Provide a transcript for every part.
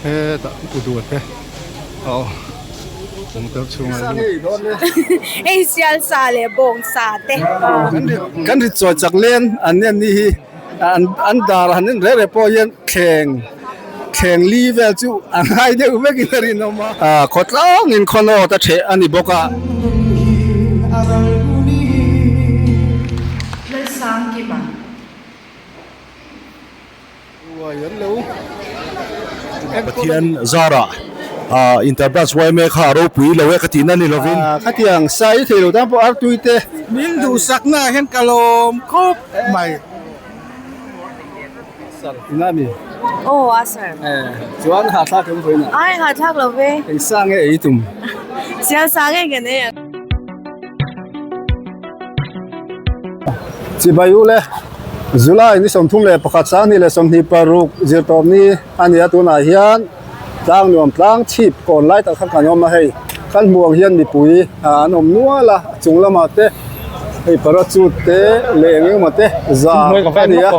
Hetah uduat te a awm motor chhungah Hei sial sa leh bawng sa te. Kan rit chawi chak len an ni an ni hi an dar han en reh reh pawh hian thleng thleng li vel chu a ngai deuh vek in a rinawm a khawtlangin khawnawt a ṭheh a ni bawk a. Pathian zarah Interbus yma kha a ropui lo e ka tihna ni lovin. Khatiang sai thei lo tan pawh artui te. Min duhsakna ah hian ka lawm khawp mai. Sir ina mi? Aw a sir. Chuan hahthlak em vawiin ah? Ai hahthlak lo ve. Eng sa nge ei tum? Sial sa nge kan ei ang. Chibai u le, July ni 31 2026 zirtawp ni a ni a, tunah hian tlang nuam tlang chhip kawn lai tak kha kan awm a hei, kan hmuh ang hian mipui an awm nual a, a chung lamah te hei parachute te leh eng eng emaw te zar a ni a,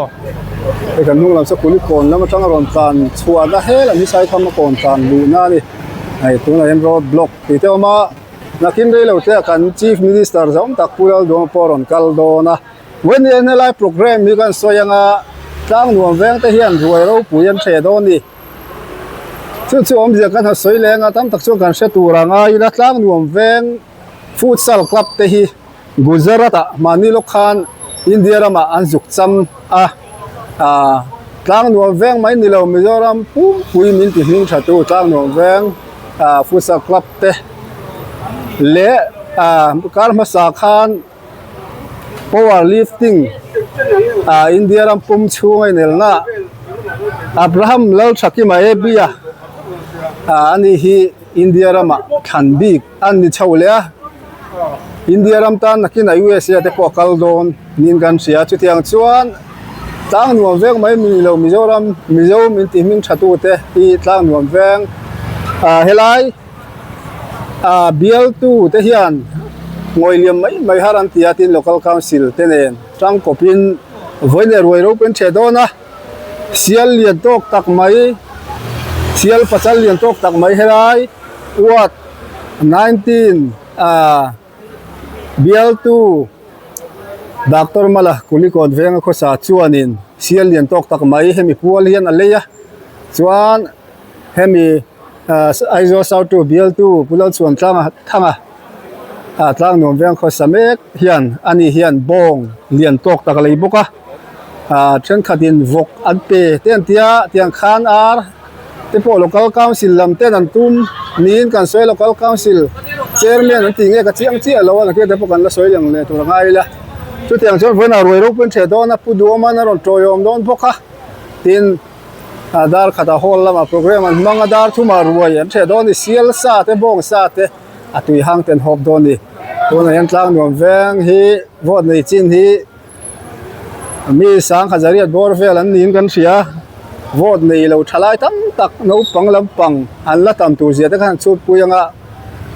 hei kan hnung lam saw kuli kawn lam atanga rawn tlan chhuahna hel an hi saitham a kawn tlan luhna a ni, hei tunah hian road block tih te a awm a. Nakin rei lo te ah kan Chief Minister zawng tak Pu Lalduama pawh a rawn kal dawn a. Vawiin hian helai programme hi kan sawi anga tlang nuam veng te hian ruai ropui an hreh dawn a ni. Chu chu awmzia kan ha sawi leng a, tam tak chuan kan hre tur a ngai ila tlang nuam veng futsal club te hi Gujarat ah mahni lawk khan India ramah an zuk cham a, ah tlang nuam veng mai ni lo Mizoram pumpui min ti hming tha tu tlang nuam veng ah futsal club te leh ah kar hmasa khan power lifting ah India ram pum chhung a inelna Abraham Lalthakima Abia ah ani hi India ramah thlan bik an ni chho leh a India ram tan nakinah USA te pawh a kal dawn niin kan hria chutiang chuan tlang nuam veng mai mi lo Mizoram Mizo min tih hming tha tu te hi tlang nuam veng ah helai ah bial tu te hian ngawi liam mai mai har an ti a tin local council te nen tangkawp in vawi leh ruai ropui an ṭheh dawn a. Sial lian tawk tak mai sial pachal lian tawk tak mai helai ward 19 ah bialtu Doctor Mala Kulikawn venga khawsa chuanin sial lian tawk tak mai hemi pual hian a lei a chuan hemi Aizawl South 2 bialtu Pu Lalchhuantlanga Thanga ah tlang nuam veng khawsa mek hian ani hian bawng lian tawk tak a lei bawk a ah thenkhatin vawk an pe te an tia tiang khan ar te pawh local council lam ten an tum niin kan sawi local council chairman an tih nge ka chiang chiah lo a nakir te pawh kan la sawi lang leh tur a ngai ila chutiang chuan vawiinah ruai ropui an ṭheh dawn a Pu Duhawman a rawn tawiawm dawn bawk a tin. A dar khatah hall lamah program an hmang a dar thumah ruai an ṭheh dawn a ni sial sa te bawng sa te a tui hang te an hawp dawn a ni tunah hian tlang nuam veng hi vote nei chin hi mi sangha zariat bawr vel an niin kan hria vote nei lo tha lai tam tak naupang lampang an la tam tur zia te khan an chhut pui anga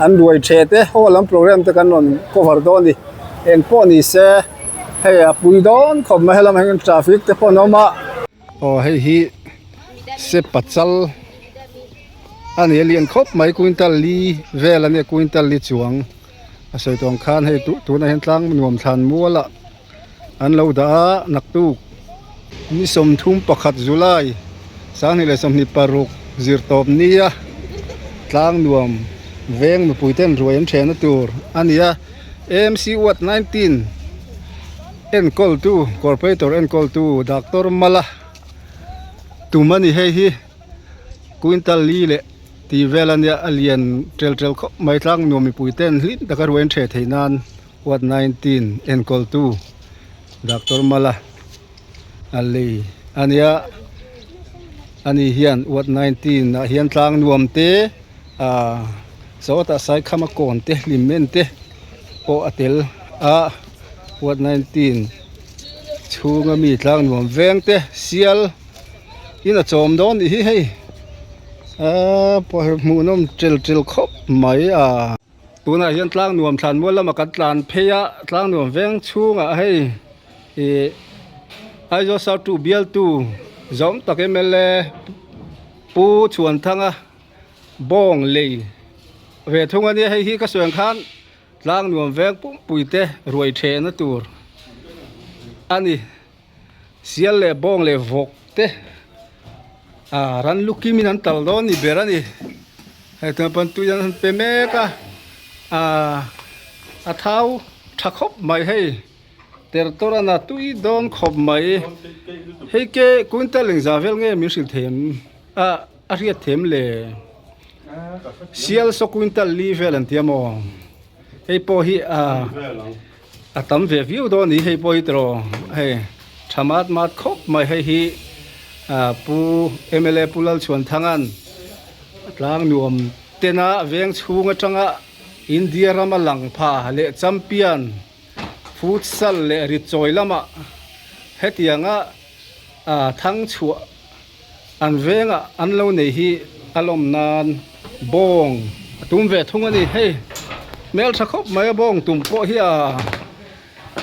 an ruai ṭheh te hall lam program te kan rawn cover dawn a ni engpawh ni se hei a pui dawn khawp mai helamah hian traffic te pawh an awm a. Aw hei hi se pachal a ni a lian khawp mai quintal li vel a nia quintal li chuang a sawi tawng khan hei tunah hian tlang nuam thlan mual ah an lo dah a naktuk ni 31 July 2026 zirtawp nia tlang nuam veng mipui ten ruai an thehna tur a ni a AMC ward 19. Enkawltu, Corporator enkawltu Doctor Mala tum a ni hei hi quintal li leh tih vel a nia a lian tel tel khawp mai tlang nuam mipui ten hlim taka ruai an ṭheh theih nan ward 19 enkawltu Doctor Mala a lei a nia ani hian ward 19 ah hian tlang nuam te ah sawtah Saikhama kawn te hlim en te pawh a tel a. Ward 19 chhunga mi tlang nuam veng te sial in a chawm dawn nih hi hei aaa hmuh nawm tel tel khawp mai a. Tunah hian tlang nuam thlan mual lamah kan tlan phei a tlang nuam veng chhungah hei ih Aizawl South 2 bialtu zawm tak mla. Pu Chhuanthanga bawng lei ve thung a nia hei hi ka sawi ang khan tlang nuam veng pumpui te ruai thehna tur a ni sial leh bawng leh vawk te ah ran lu kim in an tal dawn ni ber a ni hei tunah pawn tui an han pe mek a ah a thau tha khawp mai hei. Tertawr a na tui dawn khawp mai. Hei ke quintal engzah vel nge min hrilh them a a hriat them le. Sial saw quintal li vel an tia maw. Hei pawh hi a a tam ve viau dawn a ni hei pawh hi tiraw hei tha mat mat khawp mai hei hi a pu mla Pu Lalchhuanthanga'n tlang nuam tena veng chhung atanga India rama lang pha leh champion Futsal leh ritchawi lamah hetianga thang chhuah an vengah an lo nei hi a lawm nan bawng a tum ve thung a ni. Hei hmeltha khawp mai a bawng tum pawh hi a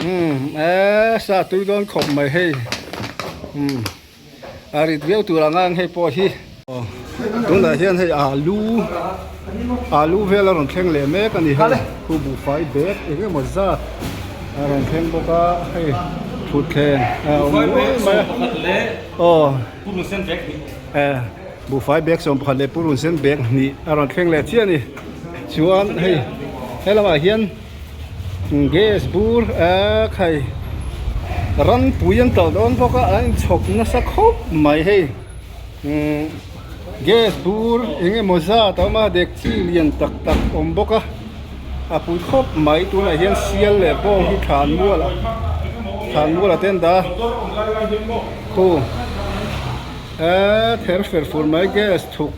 umm eee sa tui dawn khawp mai hei umm a rit viau tur ang ang hei pawh hi. Tunah hian hei alu alu vel a rawn thleng leh mek a ni hei khu buhfai bag eng emaw zat a rawn thleng bawk a hei thutthleng a awm nual mai a aw buhfai bag 11 leh purun sen bag hnih a rawn thleng leh chiah a ni chuan hei he lamah hian Gas bur a khai rangpui an kal dawn bawk a an inchhawp nasa khawp mai hei umm gas bur eng emaw zat a awm a dekchi lian tak tak awm bawk a a pui khawp mai tunah hian sial leh bawng hi thlan mual ah thlan mual ah te an dah a khu eee ther fer fur mai gas thuk.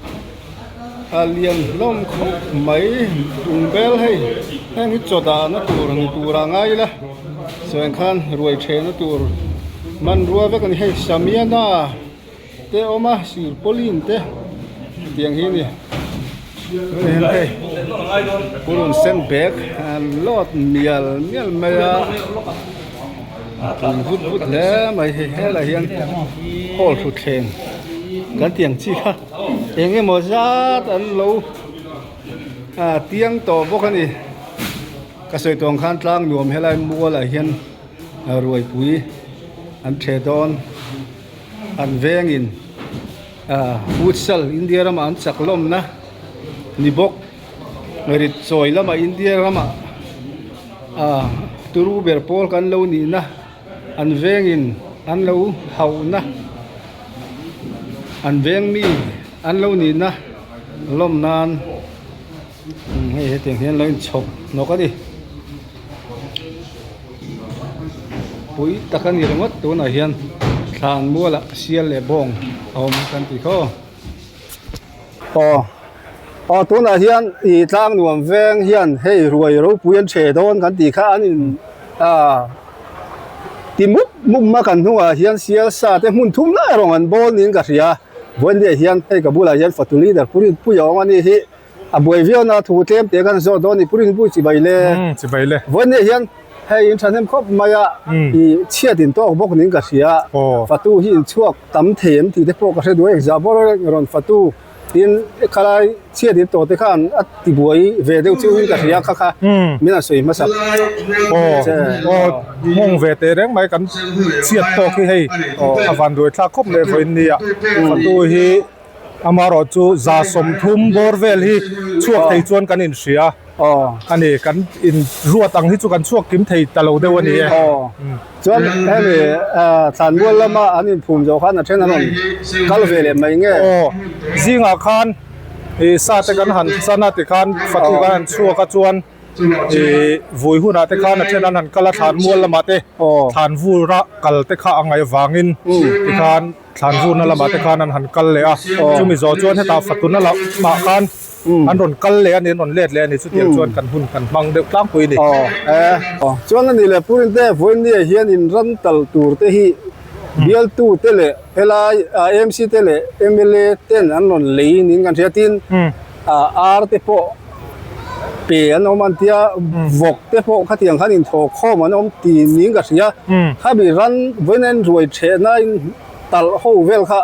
A lian hlawm khawp mai bungbel hei heng hi chaw dahna tur ni tur a ngai ila chuan khan ruai thehna tur hmanrua vek a ni hei samiana te a awm a silpauline te tiang hi a ni hei purun sen bag a load mial mial mai a a pui vut vut hle mai hei helaiah hian hall thutthleng kan tih ang chi kha. Eng emaw zat an lo ah tiang tawh bawk a ni ka sawi tawng khan tlang nuam helai mualah hian ruaipui an ṭhe dawn an vengin ah futsal India ramah an chak lawmna ni bawk rit chawi lamah India ramah ah turu ber pawl kan lo nihna. An vengin an lo hauhna, an veng mi an lo nihna lawm nan hei hetiang hian lo inchhawp nawk a ni. Pui tak a ni ringawt tunah hian thlan mualah sial leh bawng a awm kan tih khaw. Aw aw tunah hian ih tlang nuam veng hian hei ruai ropui an chhe dawn kan tih kha an in ah ti mup mup a kan hnungah hian sial sa te hmun thum lai rawng an bawl niin ka hria vawiin hian hei ka bulah hian fatu leader pu Rinpuia awm a ni hi a buai viau na thu tlem te kan zawh dawn a ni pu Rinpui chibai le chibai le vawiin hian hei in thahnem khawp mai a ih chhiat in tawk bawk niin ka hria fatu hi in chhuak tam thei em tih te pawh ka hre duai engzah bawr rawn fatu tin khalai chhiat in tawh te khan a ti buai ve deuh chiu in ka hria kha kha min han sawi hmasa aw mawng ve teh reng mai kan chhiat tawk hi hei a van duai thlak khawp mai vawiin nia fatu hi Amaherawh chu 30 bawr vel hi chhuak thei chuan kan inhria a ni. Kan inruat ang hi chu kan chhuak kim thei ta lo deuh a ni e. Chuan hemi thlanmual lama an inphum zawh khan a then an rawn kal ve leh mai nge? Aw, zingah khan i sa te kan han chan a tikhan fatu kan han chhuak a chuan i vui hunah te khan a then an han kal a thlanmual lamah te thlanvura kal te kha a ngaih vangin tikhan Thlan vurna lamah te khan an han kal leh a, chumi zawh chuan hetah Fatuna lamah khan an rawn kal leh a ni, an rawn let leh a ni, chutiang chuan kan hun kan hmang deuh tlangpui a ni. Aw, chuan a ni leh Purinte Vawinia hian in ran tal tur te hi bialtu te leh helai AMC te leh mla ten an rawn lei niin kan hria tin ar te pawh pe an awm an tia vawk te pawh khatiang khan inthawhkhawm an awm ti niin ka hria khami ran vawiin a inruai thehna in talh ho vel kha.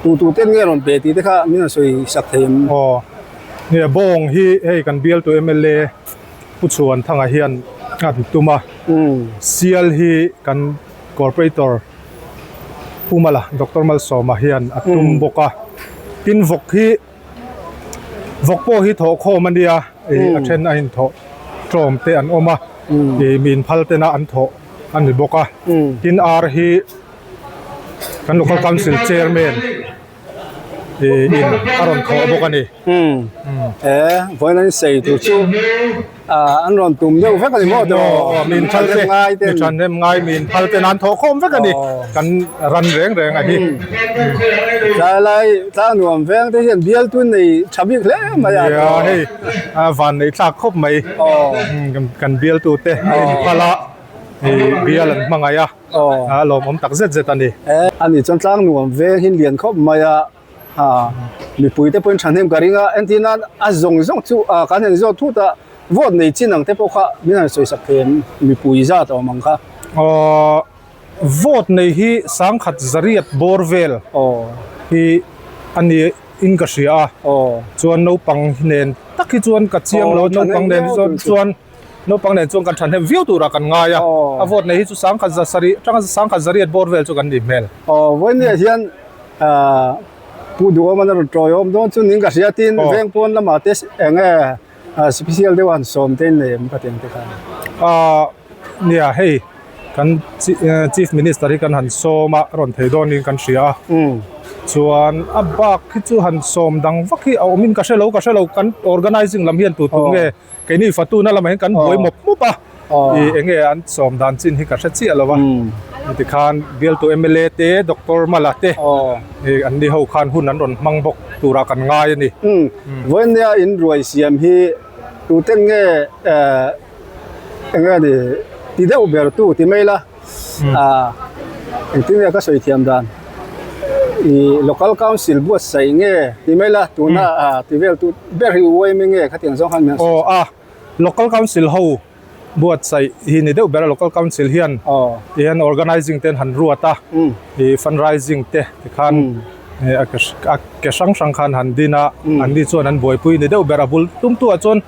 Tu tu ten nge rawn pe tih te kha min rawn sawi sak thei em? Aw, nia bawng hi hei kan bialtu mla Pu Chhuanthanga hian a han tum a, sial hi kan corporator Pu Mala Doctor Malsawma hian a tum bawk a, tin vawk hi vawk pawh hi thawhkhawm a nia ih a then a inthawh tlawm te an awm a, ih mi inphal tena an thawh a ni bawk a, tin ar hi. Kan local council chairman in a rawn thawh bawk a ni. Umm e vawiin an sei tur chu an rawn tum deuh vek a ni maw aw min phal te mi thahnem ngai min phal ten an thawh khawm vek a ni kan ran reng reng a hi. Tlai lai tlang nuam veng te hian bial tun nei tha bik hle mai a. Nia hei van neih thlak khawp mai kan bial tu te in phal a bial an hmangaih a. Aw. A lawmawm tak zet zet a ni. E, ani chuan tlang nuam veng hi lian khawp mai a, a mipui te pawhin thahnem ka ring a, entir nan a zawng zawng chu a kan han zawt thut a, vote nei chin ang te pawh kha min han sawi sak thei em, mipui zat a awm ang kha. Aw, vote nei hi sangkhat zariat bawr vel Aw. hi a ni in ka hria a, Aw. chuan naupang nen tak hi chuan ka chiang lo, naupang nen chuan. Naupang nen chuan kan thahnem viau turah kan ngai a, a vote nei hi chu sangkhat za sarih atanga sangkhat zariat bawr vel chu kan nih hmel. Aw, vawinia hian Pu Duhawma na rawn tawiawm dawn chu ning ka hria tin veng pawn lamah te eng nge special deuh a han sawm te in nei em ka ti ang te khan. Nia hei kan Chief Minister hi kan han sawm a, a rawn thei dawn niin kan hria a, chuan a bak hi chu han sawm dang vak hi a awmin ka hre lo ka hre lo kan organizing lam hian tu tu nge Keini fatuna lamah hian kan buai mawp mawp a, ih eng nge an sawm dan chin hi ka hre chiah lo a, tikhan bialtu mla te Doctor Mala te ih an ni ho khan hun an rawn hmang bawk turah kan ngai a ni. Vawinia in ruai siam hi tuten nge eng nge ni ti deuh ber tu ti mai la engtin nge ka sawi thiam dan ih local council buatsaih nge ti mai la tuna ti vel tu ber hi uaimi nge khatiang zawng khan aw a local council ho buatsaih hi ni deuh ber a local council hian tihian organizing te an han ruat a ih fundraising te tikhan a ke hrang hrang khan han din a anni chuan an buaipui ni deuh ber a bul tumtu ah chuan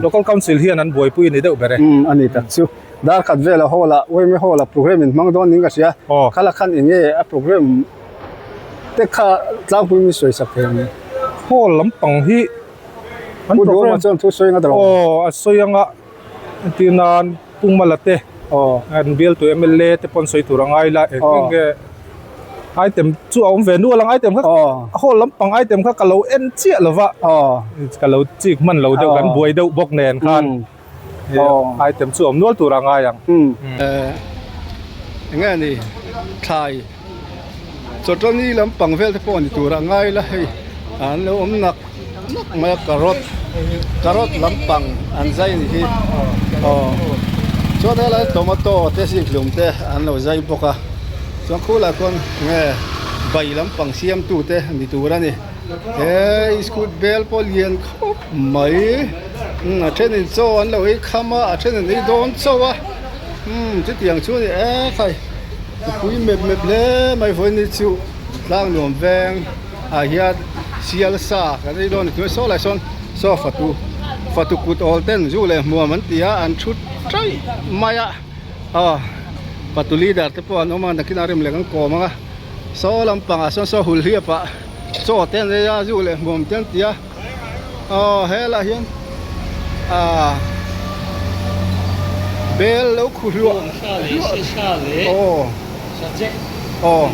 local council hian an buaipui ni deuh ber e a ni tak chu. Dar khat vela hall ah Wayme hall ah program in hmang dawn niin ka hria. Khala khan eng nge a program te kha tlangpui min sawi sak thei ang ni. Hall lampang hi an program. Pu Duhawma chuan thu sawi anga ta lo. Aw a sawi anga entir nan Pu Mala te an bialtu mla te pawn sawi tur a ngai la eng eng nge item chu a awm ve nual ang item kha hall lampang item kha ka lo en chiah lo va ka lo chik hman lo deuh kan buai deuh bawk nen khan. Item chu awm nual tur a ngai ang. Eng nge ni thlai chawtani lampang vel te pawh ni tur a ngai la hei an lo awm nak nak mai a carrot carrot lampang an zai ni hi aw chuan helai tomato te zikhlum te an lo zai bawk a chuan khulah khuan enge bai lampang siam tu te ni tur a ni. He iskut bel pawh lian khawp mai umm a thenin chaw an lo ei kham a a thenin ei dawn chauh a umm chutiang chu a ni e khai mipui mep mep hle mai vawiin chu tlang nuam veng ah hian sial sa kan ei dawn a ni tunah saw lai sawn saw fatu fatu kut awl ten zu leh hmuam an ti a an thu taih mai a aw fatu leader te pawh an awm a nakinah rem leh kan kawm ang a saw lampangah sawn saw hulhliap ah. Chaw te an ei a zu leh hmuam te an ti a aw helaiah hian ah bel lo khu hluah aw aw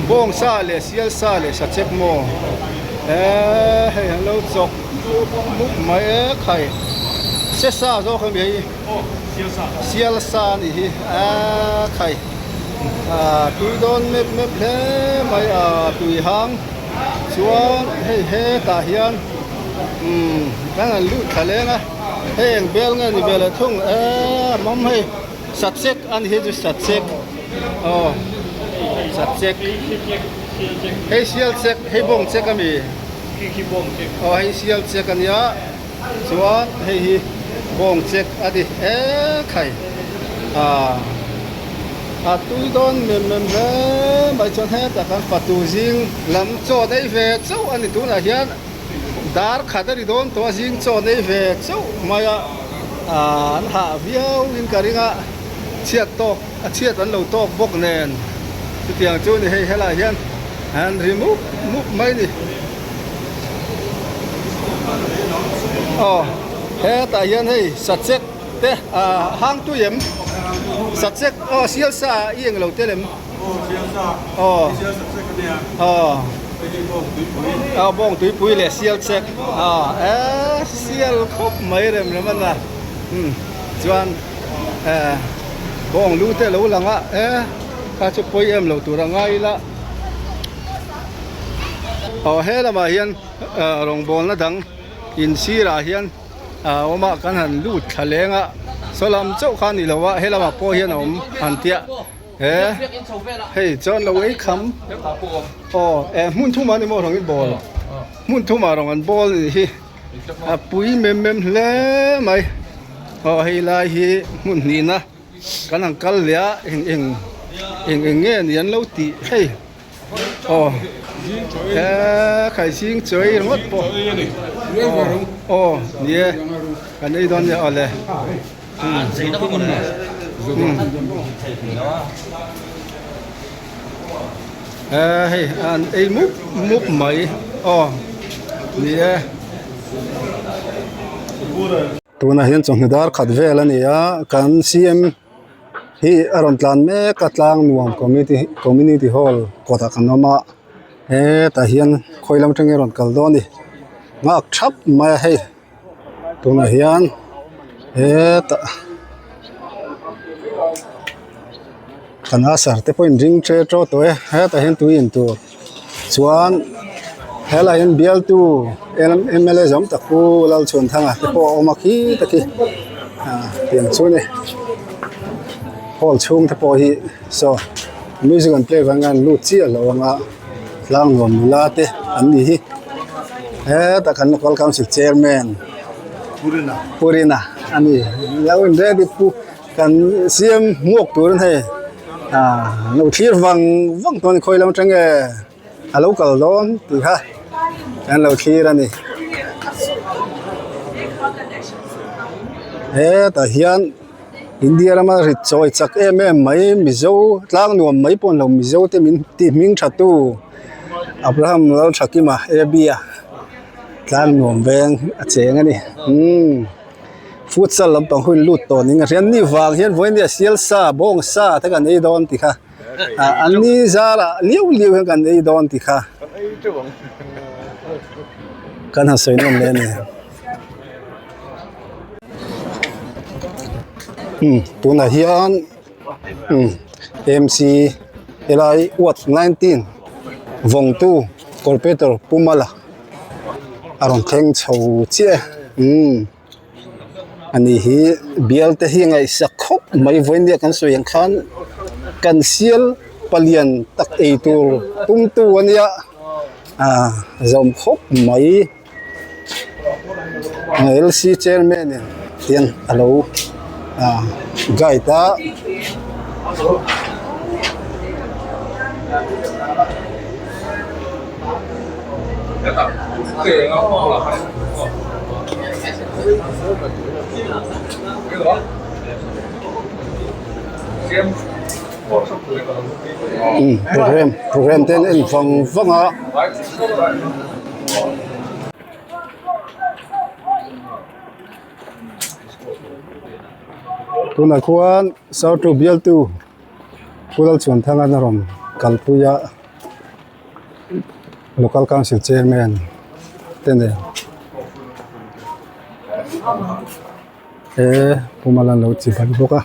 bawng sa leh sial sa leh sachek maw eee hei an lo chawk mup mai e khai se sa zawk a mi hei sial sa a nih hi eee khai. Ah tui dawn mep mep hle mai a tui hang chuan hei hetah hian umm kan han lut thla leng a hei eng bel nge ni ve leh thung eee a mawm hei sachek a ni hi chu sachek aw sachek hei sial chek hei bawng chek a mi aw hei sial chek a nia. Chuan hei hi bawng chek a ni e khai ah. A tui dawn mem mem hle mai chuan hetah khan fatu zing lam chaw nei ve chauh a ni tunah hian dar khat a ri dawn tawh a zing chaw nei ve chauh mai a an hah viau in ka ring a chhiat tawk a chhiat an lo tawk bawk nen chutiang chu ni hei helaiah hian an ri mup mup mai a ni aw hetah hian hei sachek te ah hang tui em sachek aw sial sa i eng lo tel em aw aw aw bawng tuipui leh sial chek aw e sial khawp mai rem rem a na umm chuan eh bawng lu te a lo lang a e kha chu pawi em lo tur a ngai ila aw he lamah hian rawngbawlna dang in sirah hian. a awm a kan han lut thla leng a saw lam chauh kha a ni lo a he lamah pawh hian a awm han tia he hei chuan lo ei kham aw eh hmun thum ah ni maw rawng in bawl hmun thum ah rawng an bawl a nih hi a pui mem mem hle mai aw hei lai hi hmun hnihna kan han kal leh a eng eng eng eng nge ni an lo tih hei. Aw he khai zing chawi ringawt pawh aw ni e kan ei dawn nia awle he hei an ei mup mup mai aw ni e. Tunah hian chawhnu dar khat vel a ni a kan CM. Hi a rawn tlan mek a tlang nuam community community hall kawtah kan awm a hetah hian khawi lam atangin a rawn kal dawn a ni nghak thap mai a hei tunah hian hetah kan usher te pawhin ring tre tawh tawh e hetah hian tui in tur chuan helaiah hian bialtu mla zawm tak pu Lalchhuanthanga te pawh a awm a khi taki ah tiang chu a ni hall chhung te pawh hi saw music an play vang hian lut chiah lo ang a tlang nuam nula te an ni hi hetah kan local council chairman Purina a ni lo in ready pu. Kan siam hmuak turin hei ah lo thlir vang vang dawn khawi lam atang nge a lo kal dawn tih kha kan lo thlir a ni hetah hian India rama rit chawi chak em em mai Mizo tlang nuam mai pawh ni lo Mizo te min ti hming tha tu Abraham Lalthakima A B a tlang nuam veng a cheng a ni umm. Futsal lampang hun lut tawh ning a hria ni vang hian vawiin nia sial sa bawng sa te kan ei dawn tih kha ah an ni zarah liau liau hian kan ei dawn tih kha kan han sawi nawm leh a ni umm tunah hian umm M C helai ward 19 vawngtu corporator Pu Mala. A rawn thleng chho chiah e umm ani hi bial te hi ngaihsak khawp mai vawinia kan sawi ang khan kan sial palian tak ei tur tum tu ania ah zawm khawp mai L C chairman in hian alo ah guide a. Program program te an en vang vang a. Tunah khuan Sautu bialtu Pu Lalchhuanthanga a rawn kalpui a Local Council Chairman te nen he Pu Malan lo chi bai bawk a.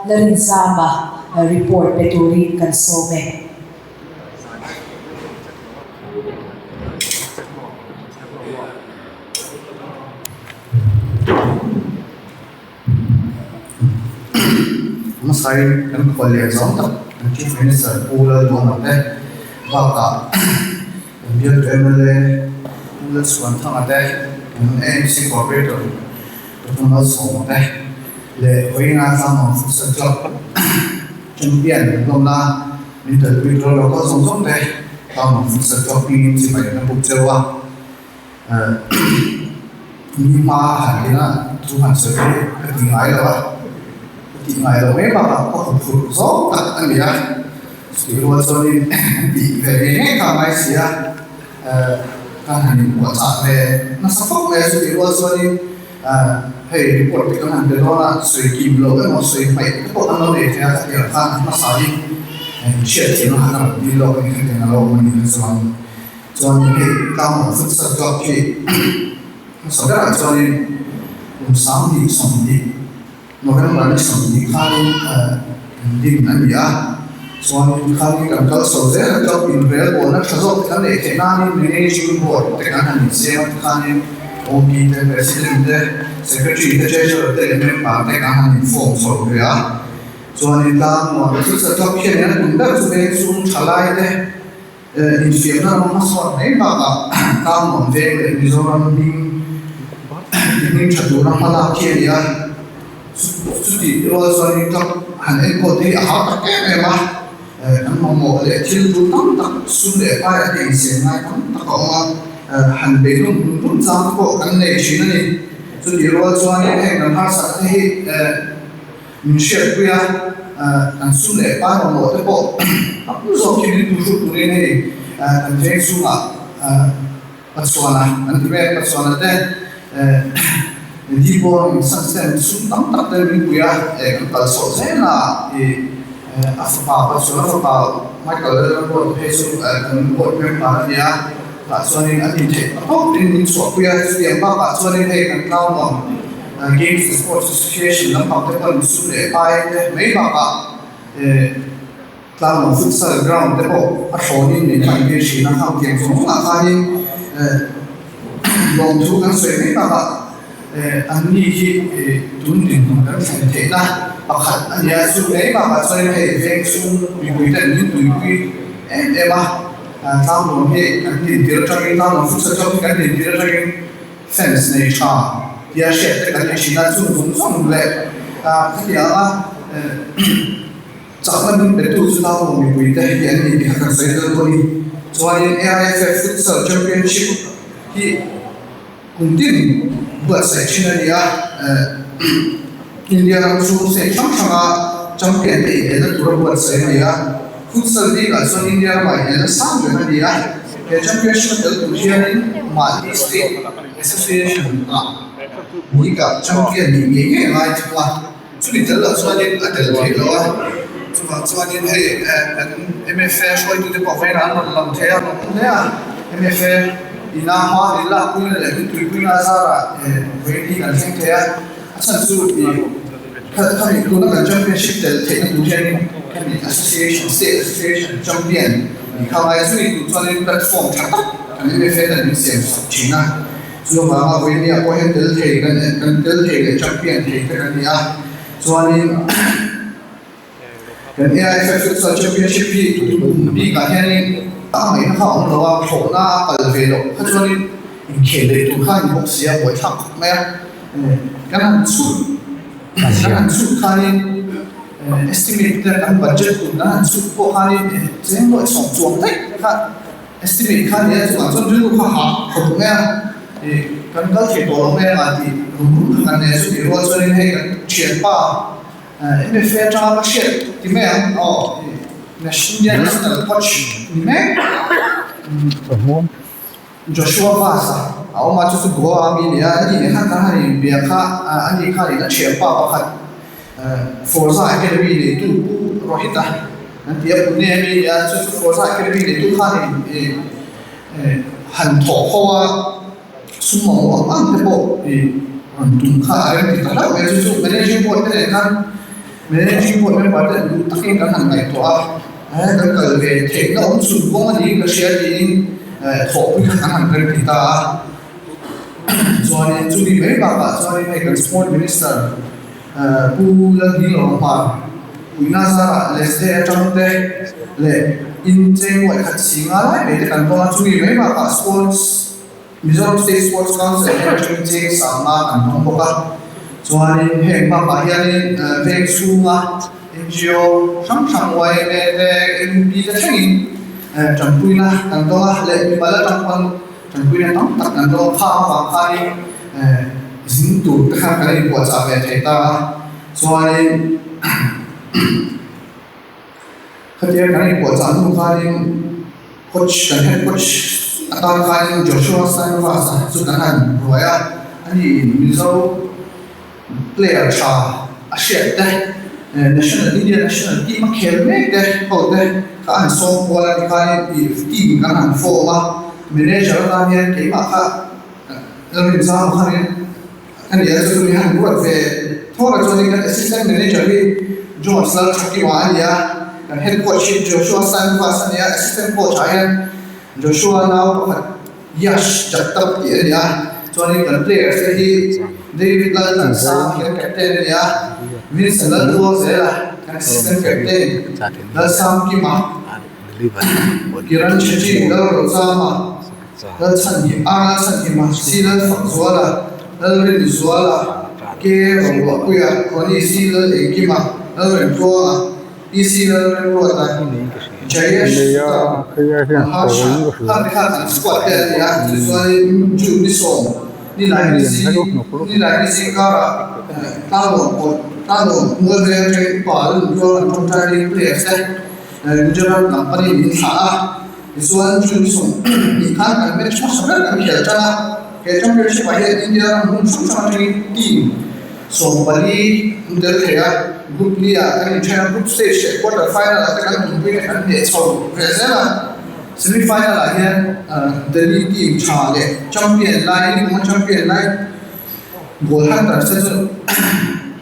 Larinzama report pe turin kan sawm e. Hmasai kan khual leh zawng tak kan Chief Minister Pu Lalduhawma te bakah kan bialtu mla Pu Lalchhuanthanga te, kan AMC Cooperator Dr. Malsawma te leh Vawiinga Tlangnuam Futsal Club Champion lawmna min telpui tur lo kal zawng zawng te Tlangnuam Futsal Club hmingin chibai kan buk cheu a. Ni hma han ina thu han sawi hi ka ti ngai lo a, ka tih ngai lo mai bakah ka hmu phurh zawng tak a ni a, chutih rual chuanin tih ve ngei ngei kha a ngai si a, ka han inpuahchah ve nasa khawp mai a, chutih rual chuanin hei report te kan han pe dawn a, sawi kim loh emaw sawi hmaih te pawh kan lo nei thei a, khatiang khan a hmasa hi hriatthiamna khan a rawn dil lawk a ni, khatiang a lo awm a ni kha chuan. Chuan hei Tlangnuam Futsal Club hi hmasa berah chuanin kum 2020 November ni 20 khanin an din a ni a. Chuanin khanin kan kal chho zel a, club inrelbawlna tha zawk te kan neih theih nanin Managing Board te kan han insiam a, tikhanin OP te, President te, Secretary te, Treasurer te leh Member te kan han inform chho ve a. Chuanin Tlangnuam Futsal Club hian an tum ber chu veng chung thalai te, Infiamna ram hmasawn mai bakah Tlangnuam veng leh Mizoram hming hming tha tura hma lak khi a ni a. Chutih rual chuanin club han enkawl te hi a hau tak em em a, kan mamawh leh thil tul tam tak sum leh paiah te insiam ngai tam tak a awm a, han bei rum rum rum chang te pawh kan nei thin a ni. Chutih rual chuanin heng kan harsat te hi Min hriatpui a, kan sum leh pai mamawh te pawh tam zawk hi min tuhruk turin hei kan veng chhungah Patsuana an ti mek, Patsuana te Dibawr in san ten sum tam tak te min pui a, kan kal chhoh zel a, a fapa Patsuana fapa Michael Lalramruata phei chu kan board member a nia, tah chuanin a ni theih tak tawk in min chhuahpui a, chutiang bakah chuanin hei kan tlaunuam Games and Sports Association lampang te pawn sum leh pai te mai bakah tlangnuam futsal ground te pawh a thlawnin min hman tir thin a, khang tiang zawng zawngah khanin lawmthu kan sawi mai bakah an ni hi tun dinhmun kan thlen theihna pakhat a ni a, chu mai bakah chuan hei veng chhung mipui ten min tuipui em em a, tlangnuam hi kan dintir atangin tlangnuam futsal club hi kan dintir atangin Fans nei tha tia hriat te kan ni thin a, chung zawng zawng leh khatiang a chakna min petu chu naupang mipui te hi an ni tih kha kan sawi tel dawn a ni. Chuanin AIFF Futsal Championship hi kum tin buatsaih thin a ni a, India ram chhung state hrang hranga champion te inelna tura buatsaih a ni a, Futsal League ah chuan India ramah inelna sang ber a ni a. He championship a tel tur hianin mahni state association ah league ah champion nih ngei ngei a ngai thung a, chumi tel loh chuanin a tel theih loh a, chuvang chuanin hei kan MFA hruaitute pawh vawiin an rawn lang thei a, an rawn awm hle a, MFA ina hma min lakpuina leh min tuipuina a zarah vawiin hi kan thleng thei a, a chhan chu ih khami tuna kan championship tel theihna tur hianin khami association state association champion Ni kha ngai zui tur chuanin platform tha tak kan MFA ten min siam sak thin a, chu avanga Vawinia pawh hian tel thei kan kan tel thei leh champion thei te kan ni a, chuanin kan AIFF Futsal Championship hi tum bikah hianin a ngaihna kha a awm lo a, thlawhna a kal ve loh kha chuanin inkhel leh tur kha a ni bawk si a, buaithlak khawp mai a, kan han chhut kan han chhut khanin. Estimate te kan budget tur kan han chhut pawh khanin cheng pawh i sawm chuang daih kha estimate kha nia chungah chuan rilru kha hah khawp mai a, ih kan kal thei tawh lo mai anga tih rum rum kha kan nei a, chutih rual chuanin hei kan thianpa MFA atanga ka hriat ti mai ang aw ih Indian National Coach ni mek. Joshua Vaz a a awm a, chu chu Goa a mi a ni a, ani nen khan kan han inbia kha, ani khan in a thianpa pakhat Forza Academy neitu Pu Rohit a an ti a, Pune a mi a ni a, chu chu Forza Academy neitu khan in han thawh ho a, sum mamawh ang ang te pawh rawn tum kha a rem ti ta hlauh mai a, chu chu Managing Board te nen khan. Managing Board member te duh takin kan han ngaihtuah a, kan kal ve theihna awm chhun kawng a niin ka hria tiin thawhpui kha kan han rem ti ta a. Chuanin chumi mai bakah chuanin hei kan Sport Minister Pu Lalhminglo Hmar puihna zarah Lesde atang te leh incheng uaih khat si nga lai mai te kan dawng a, chumi mai bakah Sports Mizoram State Sports Council te atangin cheng sangna kan dawng bawk a. Chuanin heng bakah hianin veng chhunga NGO hrang hrang yma te NUP te thlengin tanpuina kan dawng a leh mimal atang pawn tanpuina tam tak kan dawng a. Kha avang khanin zin tur te khan kan inpuahchah ve thei ta a. Chuanin Khatia kan inpuahchah hnu khanin coach kan head coach atan khanin Joshua Sainvas-a chu kan han ruai a, ani in Mizo player tha a hriat te, national India national team a khel mek te ho te kha a han sawm kual a ni khanin ih team kan han form a, manager atan hian keimah kha Lalrinzama khanin A ni a, chu chu mi han ruat ve thawk a chuanin kan assistant manager hi Jones Lalthakima a ni a, kan head coach hi Joshua Sanvas a ni a, assistant coach ah hian Joshua nau pakhat Yash Jagtap tih a ni a, chuanin kan players te hi David Lalthansang hi kan captain a ni a, Vincent Lalrualzela kan assistant captain, Lalsangkima, Kiran Chetty, Lalrochama. Lalchhanhim, A Lalchhanhima, C Lalfakzuala, Lalrinzuala, K Roruahpuia, Connie C Lalengkima, Lalremtluanga, P C Lalremruata, Jayesh Sutang, Mahasha, Khang te khan an squad te a ni a, chu chuanin June ni sawm ni lai ni zing ni lai ni zing karah Tlanglawn pawh Tlanglawn mual veng atangin upa Lalnuntuang an tawngtai ring players te Gujarat lam panin min thlah a. Tichuan June 20 khan kan match hmasa ber kan khel tan a, he championship ah hian India ram hmun hrang hrang atangin team 14 an tel thei a, group li ah kan inthen a, group stage leh quarter final ah te kan tumpuina kan hneh chho ve zel a, semi final ah hian Delhi team tha leh champion lai nikum a champion lai goal hunters te chu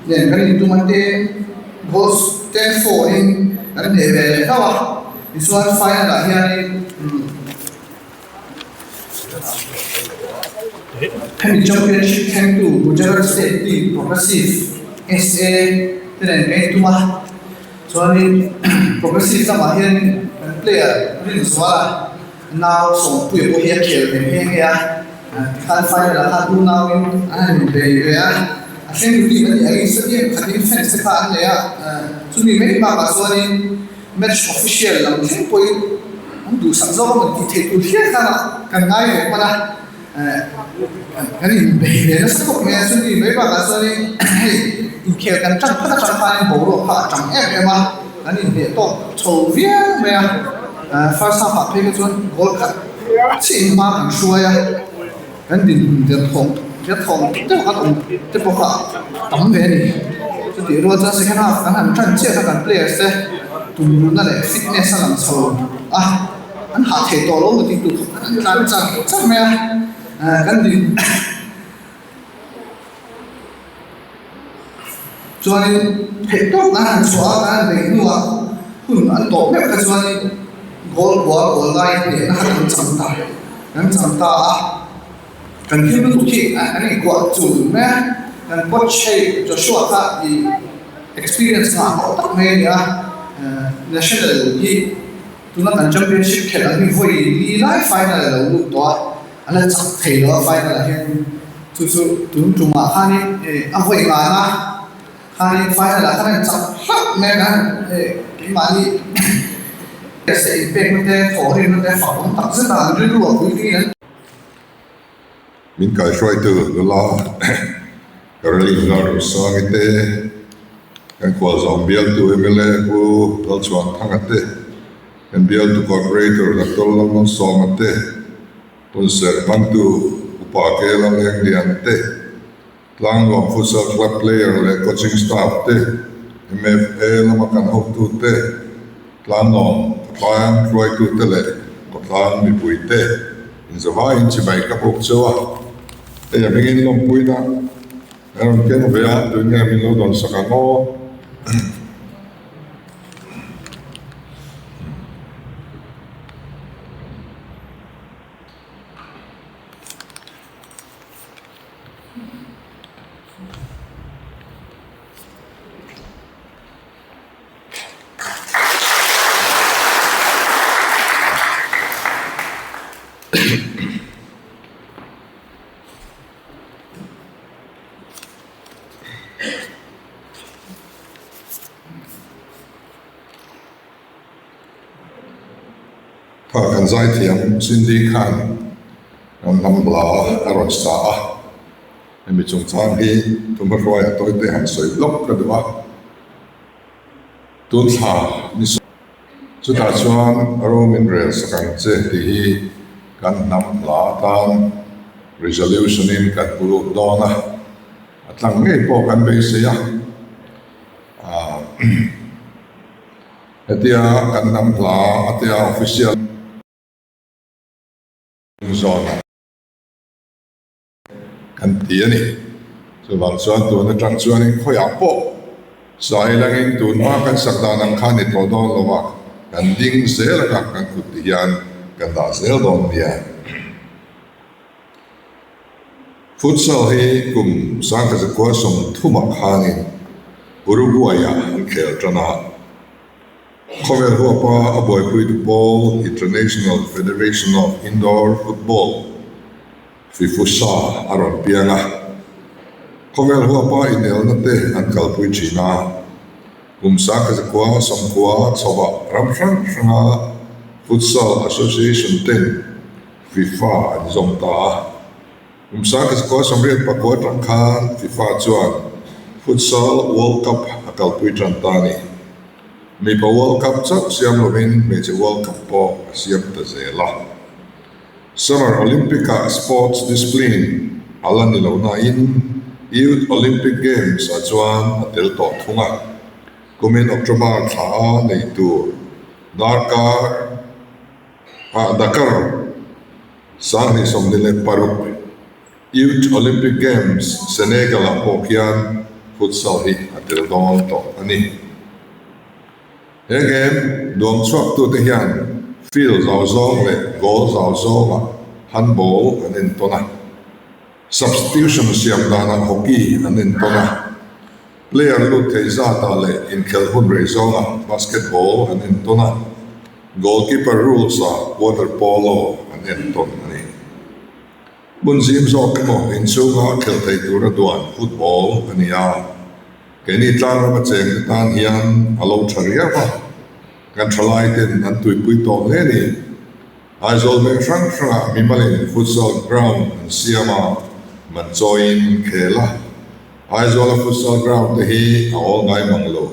nen kan intum a, ten goals 10-4 in kan hneh ve leh hlauh a. Tichuan final ah hianin hemi championship thlengtu Gujarat State team Progressive SA te nen kan intum a, chuanin Progressive lamah hianin kan player Rinzuala nau Sawmpuia pawh hi a khel ve nghe nghe a, tikhan final ah khan unauin an han inbei ve a, a thlengtu team a nih angin stadium khatin fans te kha an nei a, chumi mai bakah chuanin. Match official lam thleng pawhin an duhsak zawk a rawn tih theih tur hial khan kan ngai ve hman a, kan inbei ve nasa khawp mai a, chumi mai bakah chuanin hei inkhel kan tan phat atang khanin boruak kha a tang em em a, kan inhneh tawk chho viau mai a, first half ah phei kha chuan goal khat chiah in hma kan hruai a, kan dinhmun derthawng derthawng deuh kan awm te pawh kha tam ve a ni. Chutih rual chuan second half kan han tan chiah kha kan players te tumruhna leh fitness a lang chho a, an hah thei tawh lo tih tur khawp an tlan char char mai a, kan din chuanin theih tawk an han chhuah a, kan han beih hnuah hun an tawp meuh kha chuanin goal kua goal laiin hnehna kha kan chang ta kan chang ta a. Kan thil lutuk hi an inkuah chul mai a, kan coach hei Joshua kha i experience ngah tawh tak mai a ni a, national hi tuna kan championship khelh ang hi vawi li lai final a lo lut tawh a, a la chak thei lo a final ah hian chu chu tun tumah khanin a vawi ngana khanin final ah khan a inchak hlauh mai a, keimahni inpekna te thawhrimna te fak awm tak zet a an rilru a puitling an. Min kaihruaitu nula Caroline Lalrusangi te, kan khualzawm bialtu mla Pu Lalchhuanthanga te, kan bialtu Corporator Doctor Lalmalsawma te, Punserh hmangtu Upa Ke Lalenglian te, Tlangnuam Futsal Club player leh coaching staff te, MFA lama kan hotu te, Tlangnuam khawtlang hruaitu te leh khawtlang mipui te inzavaiin chibai ka buk cheu a. Hei a hmingin lawmpuina kan rawn keng ve a, tun nge min lo dawn sak ang aw? Kha kan zaithiam Cindy khan kan hnam hla a rawn sa a, hemi chungchang hi thumhma hruaia tawite han sawi lawk ka duh a. Tun thla ni sawi. Chutah chuan ro min rel sak ang che tih hi kan hnam hla atan resolution in kan pu lut dawn a, a tlang ngei pawh kan beisei a. Hetia kan hnam hla atia official zawnah. Kan ti a ni. Chuvang chuan tun atang chuanin khawiah pawh sai langin tun hma kan sak dan ang kha ni tawh dawn lo a, kan ding zel a kan kut ti hian kan dah zel dawn nia. Futsal hi kum sangkhaza 30 ah khanin Uruguay-ah an khel tan a. Khawvel huapa a buaipuitu pawl International Federation of Indoor Football, FIFUSA, a rawn piang a. Khawvel huapa inelna te an kalpui thin a. Kum 1990 chhoah ram hrang hranga Futsal Association ten FIFA an zawm ta a. Kum 1989 atang khan FIFA chuan Futsal World Cup a kalpui tan ta a ni. Mipa World Cup chauh siam lovin hmeichhe World Cup pawh a siam ta zel a. Summer Olympic-ah sports discipline a la ni lo nain Youth Olympic Games-ah chuan a tel tawh thung a. Kumin October thla a nei tur darkar ah Dakar 2026 Youth Olympic Games Senegal-ah pawh khian futsal hi a tel dawn tawh a ni. He game nuam chhuaktute hian field zau zawng leh goal zau zawngah handball an entawn a, substitution siam danah hockey an entawn a, player lut thei zatah leh inkhelh hun rei zawngah basketball an entawn a. Goalkeeper rules ah water polo an entawn a ni. Hmun zim zawk emaw inchhunga khelh thei tura duan football a ni a, keini tlangrama cheng te tan hian a lo tha riau a, kan thalai ten an tuipui tawh hle a ni. Aizawl veng hrang hrangah mimalin futsal ground an siam a, man chawiin khel a. Aizawla futsal ground te hi a awl ngai mang lo.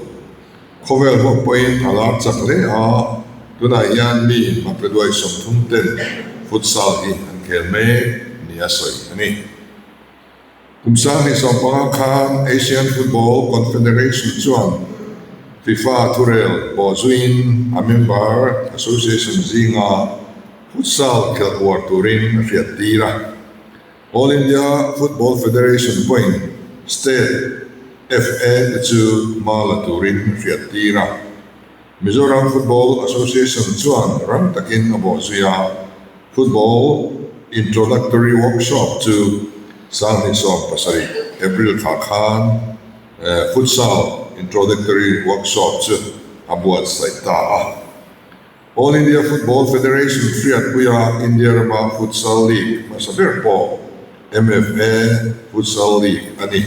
Khawvel huap pawhin a lar chak hle a, tunah hian mi hmapeduai 30 ten futsal hi an khel mek nia sawi a ni. Kum 2015 khan Asian Football Confederation chuan FIFA thurel bawhzuiin a member association zinga futsal khelh uar turin a hriattir a. All India Football Federation pawhin State FA te chu hma la turin a hriattir a. Mizoram Football Association chuan rang takin a bawhzui a, Football Introductory Workshop chu 2017 April thla khan Futsal Introductory Workshop chu a buatsaih ta a. All India Football Federation hriatpuia India rama Futsal League hmasa ber pawh MFA Futsal League a ni.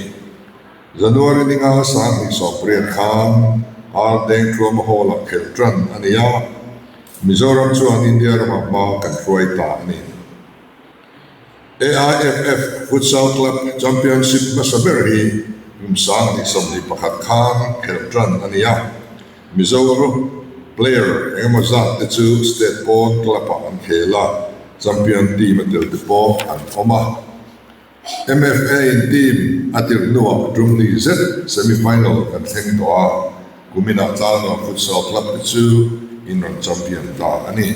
January ninga 2018 khan Ar Dengtluama Hall-ah khelh tan a ni a, Mizoram chuan India rama hma kan hruai ta a ni. AIFF Futsal Club Championship hmasa ber hi kum 2021 khan khelh tan a ni a. Mizo player engemaw zat te chu state pawn club ah an khel a, champion team a tel te pawh an awm a. MFA in team a tirh hnuah tum ni zet semi-final kan thleng tawh a, kuminah Tlangnuam Futsal Club te chu in rawn champion ta a ni.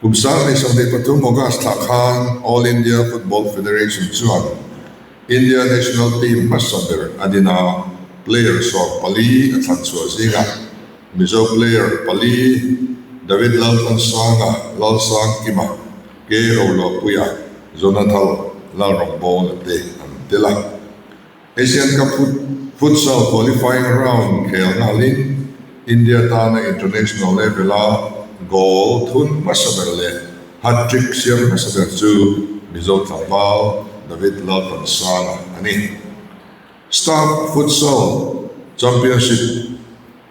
Kum 2023 August thlah khan All India Football Federation chuan India national team hmasa ber a din a. player 14 a thlan chhuah zingah Mizo player pali David Laltlansanga, Lalsangkima, K Roluahpuia, Jonathal Lalrawngbawla te an tel a. Asian Cup Futsal qualifying round khel nghalin India tana international level-a goal thun hmasa ber leh hat-trick siam hmasa ber chu Mizo tlangval David Laltlansanga a ni. Staff Futsal Championship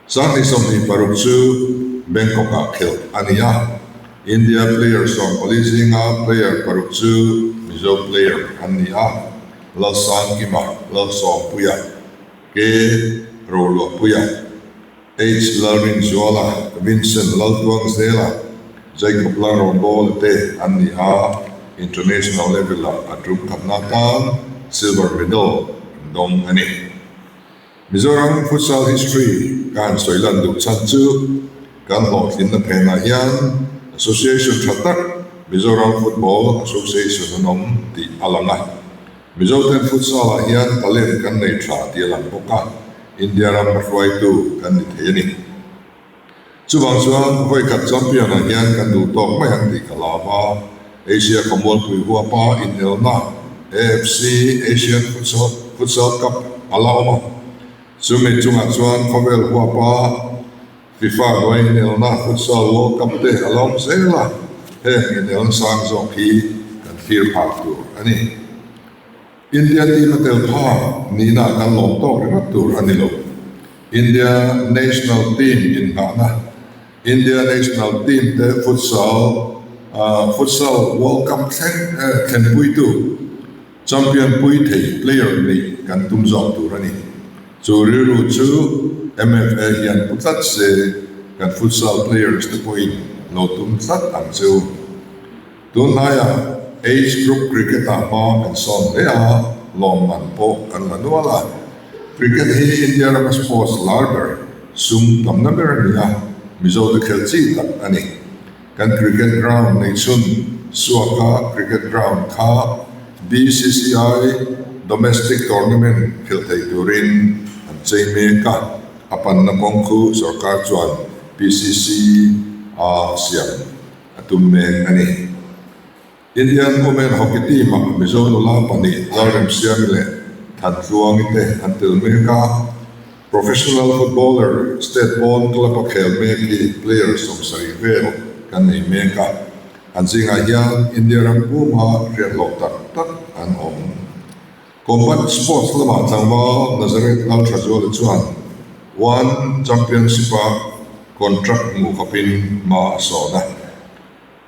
2026 chu Bangkok-ah khelh a ni a, India player 14 zinga player paruk chu Mizo player an ni a, Lalsangkima, Lalsawmpuia, K Roluahpuia, H Lalrinzuala, Vincent Laltuangzela, Jacob Lalrawnbawla te an ni a, international level-ah a tum khatna atan silver medal an dawng a ni. Mizoram futsal history ka han sawi lan duh chhan chu kan hlawhtlinna phenah hian association tha tak Mizoram Football Association an awm tih a lang a. Mizoten futsal ah hian talent kan nei tha tih a lang bawk a, India ram hruaitu kan ni thei a ni. Chuvang chuan vawikhat champion ah hian kan duh tawk mai ang tih ka lam a, Asia khawmualpui huapa inelna AFC Asian Futsal Cup a la awm a, chumi chungah chuan khawvel huapa FIFA hnuai inelna Futsal World Cup te a la awm zel a, heng inelna sang zawk hi kan thlir phak tur a ni. India team a tel phak nihna kan lawm tawk ringawt tur a ni lo. India national team inngahna, India national team te futsal futsal World Cup thleng thlenpuitu, champion pui thei player nih kan tum zawk tur a ni. Chu rilru chu MFA hian pu tlat se kan futsal players te pawhin lo tum tlat ang che u. Tunlaiah age group cricket ah hma kan sawn hle a, lawmman pawh kan la nual a. Cricket hi India rama sports lar ber, sum tamna ber a ni a, Mizote khelh chi tak a ni. Kan cricket ground nei chhun Suaka cricket ground kha BCCI domestic tournament khelh thei turin an chei mek a, a panna kawng khu sorkar chuan PCC a siam. a tum mek a ni. Indian Women Hockey Team-ah Mizo nula pahnih Lalremsiami leh Thantluangi te an tel mek a, professional footballer state pawn club-a khel mek hi player 70 vel kan nei mek a, an zingah hian India ram puma hriatloh tak tak an awm. Combat sports lamah tlangval Nazareth Lalthazuala chuan One Championship-a contract hmuh khawpin hma a sawn a.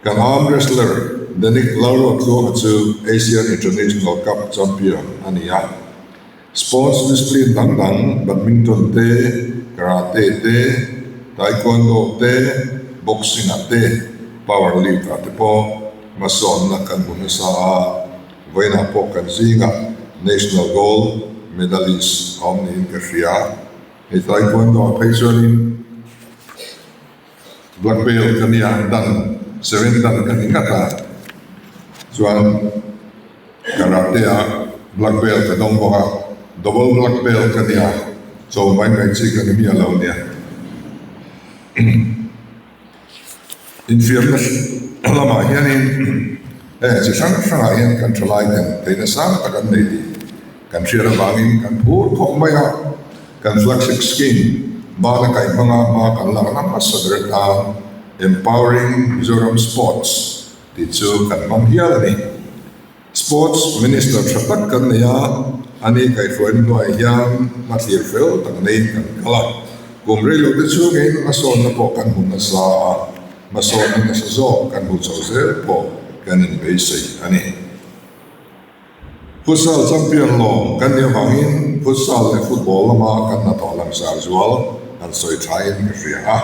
Kan arm wrestler Denic Lalruattluanga chu Asian International Cup champion a ni a. Sports discipline dang dang badminton te, karate te, taekwondo te, boxing-ah te, powerlift-ah te pawh hmasawnna kan hmu nasa a. Vawiinah pawh kan zingah National Gold Medalist a awm niin ka hria. Hei Taekwondo ah phei chuanin Black Belt ka nia, dan seven dan ka ni ngat a, chuan Karate ah Black Belt ka dawng bawk a, Double Black Belt ka nia, cho mai mai chi ka ni miah lo nia. Infiamna lamah hianin heng chi hrang hrangah hian kan thalai ten theihna sang tak an nei tih kan hriat avangin kan phur khawp mai a, kan flagship scheme bana kaih hmanga hma kan lakna hmasa ber atan Empowering Mizoram Sports tih chu kan hmang hial a ni. Sports Minister tha tak kan nei a, ani kaihhruaina hnuaiah hian hmathlir fel tak neiin kan kal a. Kum rei lote chhungin hmasawnna pawh kan hmu nasa a, hmasawnna nasa zawk kan hmu chho zel pawh kan inbeisei a ni. Futsal champion lawm kan nih avangin futsal leh football lama kan hnathawh langsar zual han sawi thain ka hria a.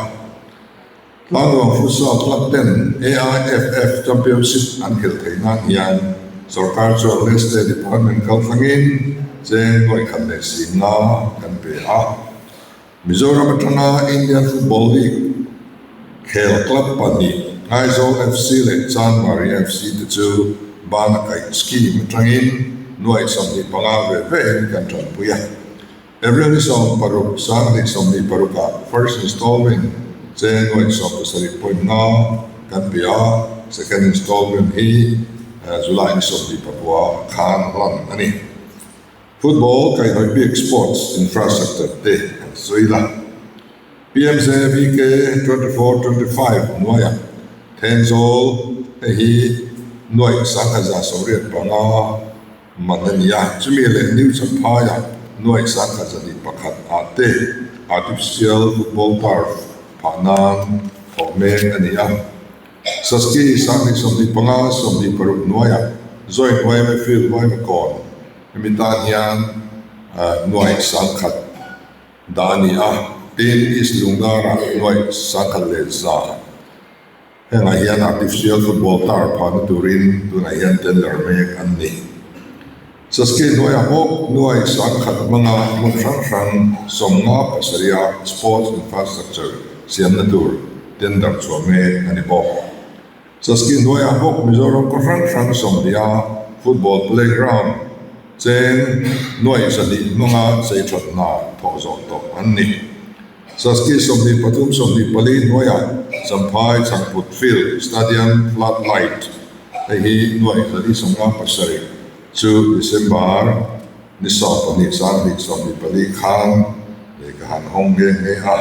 Tlangnuam Futsal Club ten AIFF Championship an khelh theih nan hian sorkar chuan Leicester Department kalthlangin cheng 1,500 kan pe a. Mizoram atanga Indian Football League khel club pahnih Aizawl FC leh Chanmari FC te chu bana kaih scheme atangin 25 ve vein kan tanpui a. April ni 16, 2026 ah first installment cheng nuaih 17.5 kan pe a, second installment hi July ni 29 khan hlan a ni. Football kaihhnawih bik sports infrastructure te kan sawi la. PMJVK 24 25 hnuaiah Thenzawl hei hi nuaih 1185 man a ni a, chumi leh New Champhaiah nuaih 1101 ah te artificial football turf phah nan thawh mek a ni a. Saski 2025 26 hnuaiah Joint yma Field yma kawn hemi tan hian nuaih 10,000 Dah a ni a, tin East Lungdara nuaih 1100. Hengah hian artificial football turf phahna turin tunah hian tender mek an ni. Saski hnuaiah bawk nuaih 10,000 hmanga hmun hrang hrang 57 a sports infrastructure siamna tur tender chhuah mek a ni bawk. Saski hnuaiah bawk Mizoram khaw hrang hrang 20 a football playground cheng nuaih 200 hmanga chei that hna thawh zawh tawh an ni. Saski 23 24 hnuaiah Champhai Changput Field Stadium Flood Light hei hi nuaih 157 chu December ni 12 2024 khan lehkha han hawng nghe nghe a.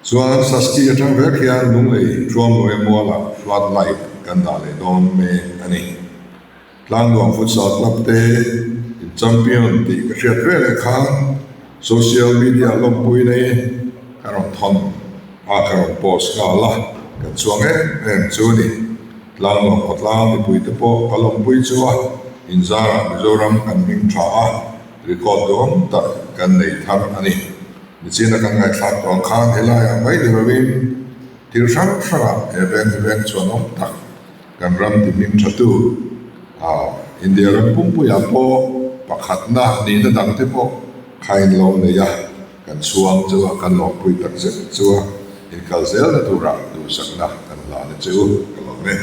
Chuan Saski atang vek hian Lunglei Thuamluai mualah flood light kan dah leh dawn mek a ni. Tlangnuam Futsal Club te in champion tih ka hriat ve leh khan social media lawmpui nei ka rawn thawn a, ka rawn post nghal a, kan chuang em em chu a ni. Tlangnuam khawtlang mipui te pawh ka lawmpui chu a, inzarah Mizoram kan hming tha a, record duhawm tak kan nei thar a ni. Nichina kan ngaihthlak tawh ang khan helaiah mai ni lovin thil hrang hrangah he veng hi veng chuan awm tak kan ram ti hming thatu ah India ram pumpuiah pawh pakhatna nihna dang te pawh khain lo nei a, kan chhuang chu a, kan lawmpui tak zet chu a, inkal zelna turah duhsakna kan hlahna che u ka lawm e.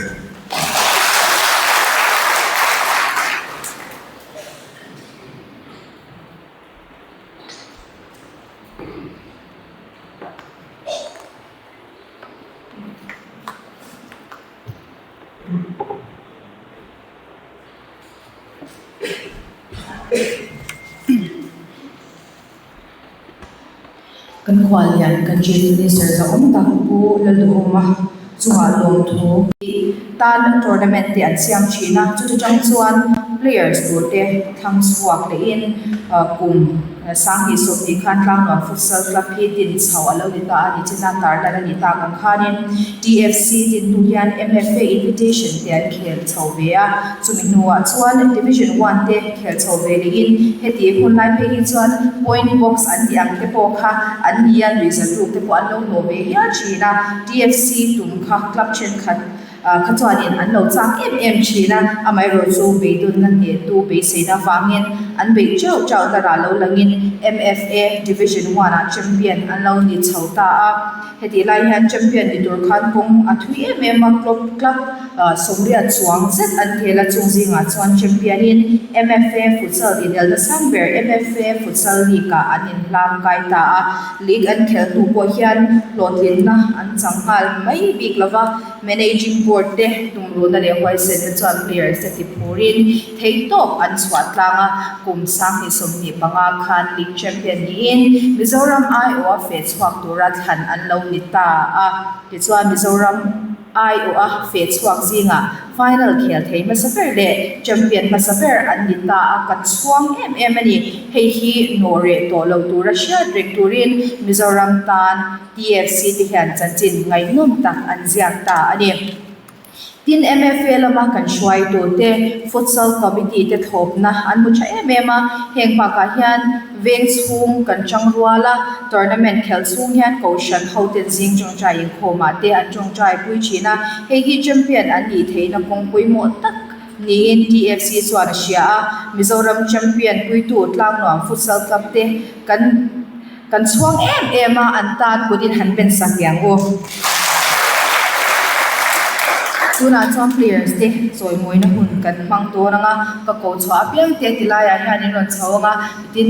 Kan khuallian kan Chief Minister zahawm tak Pu Lalduhawma chungah lawmthu tan tournament te an siam thin a, chuti tang chuan players tur te thlang chhuak lehin kum 2020 khan Tlangnuam Futsal Club hi din chho a lo ni ta a ni china tarlan a ni tak ang khanin TFC din hnu hian MFA invitation te an khel chho ve a, chumi hnuah chuan Division One te khel chho ve lehin heti hun lai phei hi chuan point box an tih ang te pawh kha an ni a, nuihzatuk te pawh an lo hlawh ve hial thin a. TFC tum kha club thenkhat kha chuanin an lo chak em em thin a, amaherawhchu beidawnna hnehtu beiseina avangin an beih teuh teuh na rah lo langin MFA Division One ah champion an lo ni chho ta a. Hetih lai hian champion ni tur khan kawng a thui em em a, club club 80 chuang zet an khel a, chung zingah chuan champion in MFA Futsal inelna sang ber MFA Futsal League ah an inhlang kai ta a. League an khelh hnu pawh hian hlawhtlinna an chang nghal mai bik lo va, Managing Board te tumruhna leh huaisenna chuan players te ti phurin theihtawp an chhuah tlang a, kum 2025 khan League champion niin Mizoram aiawha feh chhuak tura thlan an lo ni ta a, tichuan Mizoram aiawha feh chhuak zingah Final khel thei hmasa ber leh champion hmasa ber an ni ta a, kan chhuang em em a ni. Hei hi nawh reh tawh lo tura hriat reng turin Mizoram tan TFC te hian chanchin ngaihnawm tak an ziak ta a ni. Tin, MFA lama kan hruaitute, Futsal Committee te thlawpna an hmu tha em em a, heng bakah hian Veng chhung kan chang rual a, tournament khelh chhung hian Kohhran hoten zing tawngtai inkhawmah te an tawngtai pui thin a, hei hi champion an nih theihna kawng pawimawh tak niin TFC chuan a hria a, Mizoram champion puitu Tlangnuam Futsal Club te kan kan chhuang em em a, an tan kutin han ben sak ang u. Tunah chuan players te chawimawina hun kan hmang dawn ang a, ka ko chhuah apiang te ti laiah hian in rawn chho ang a, tin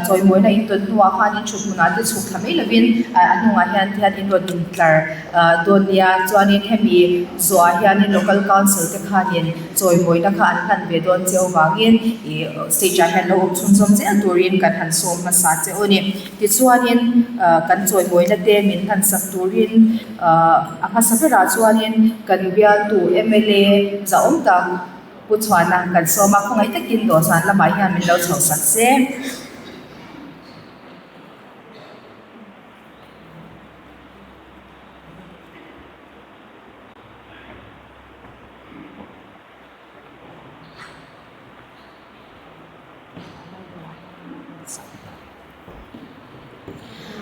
chawimawina in tawn hnuah khan in thut hmunah te chhuk thla mai lovin a hnungah hian te hian in rawn intlar dawn nia. Chuanin hemi zawhah hianin local council te khanin chawimawina kha an hlan ve dawn che avangin ih stage ah hian lo awm chhunzawm zel turin kan han sawm hmasa che u a ni. Tichuanin kan chawimawina te min hlan sak turin a hmasa berah chuanin kan bialtu mla zahawm tak Pu Chhuana kan sawm a, khawngaih takin dawhsan lamah hian min lo chhoh sak se.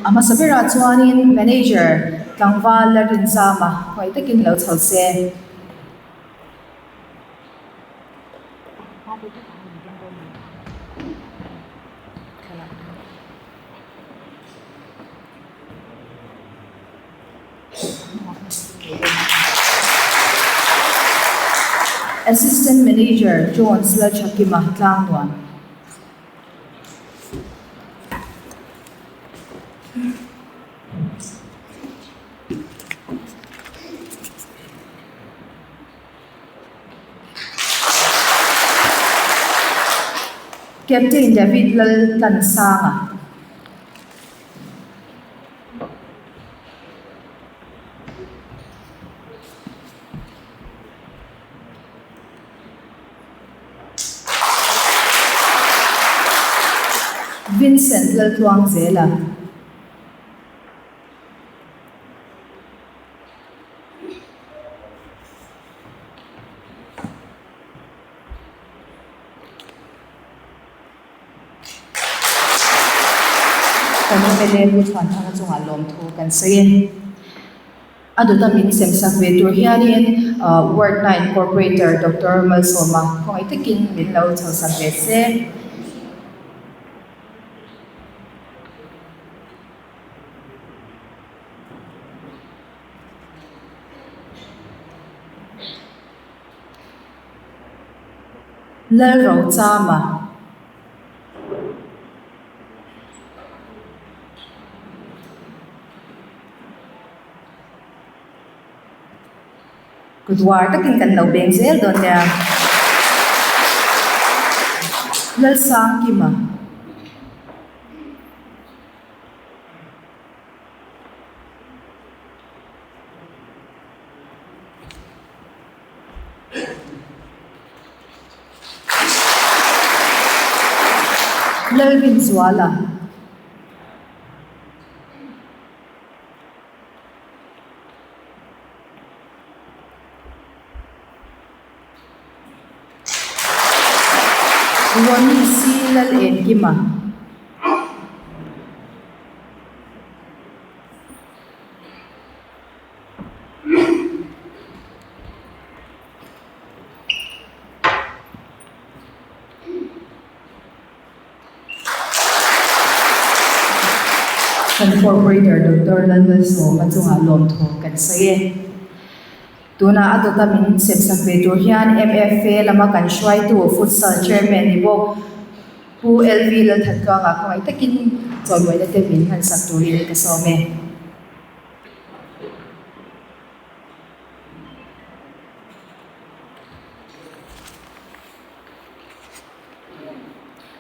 A hmasa berah chuanin manager tlangval la rinzam a, khawngaih takin lo chho se. Assistant Manager Jones Lalthakima Tlangnuam. Captain David Laltlansanga. Vincent Laltluangzela. Kan MLA Pu Chhuanthanga chungah lawmthu kan sawi e. A dawta min sem sak ve tur hianin Ward 9 Corporator Doctor Malsawma khawngaih takin min lo chho sak ve se. Lalrochama. Kutwar takin kan lo beng zel dawn nia. Lalsangkima. Lalrinzuala. Ronnie C. Lalenkima. Kan Corporator Doctor Lalmalsawma chungah lawmthu kan sawi e. Tunah a dawta min semsak ve tur hian MFA lama kan hruaitu Futsal Chairman ni bawk Pu LV Lalthantuanga khawngaih takin chawimawihnate te min hmansak turin ka sawm e.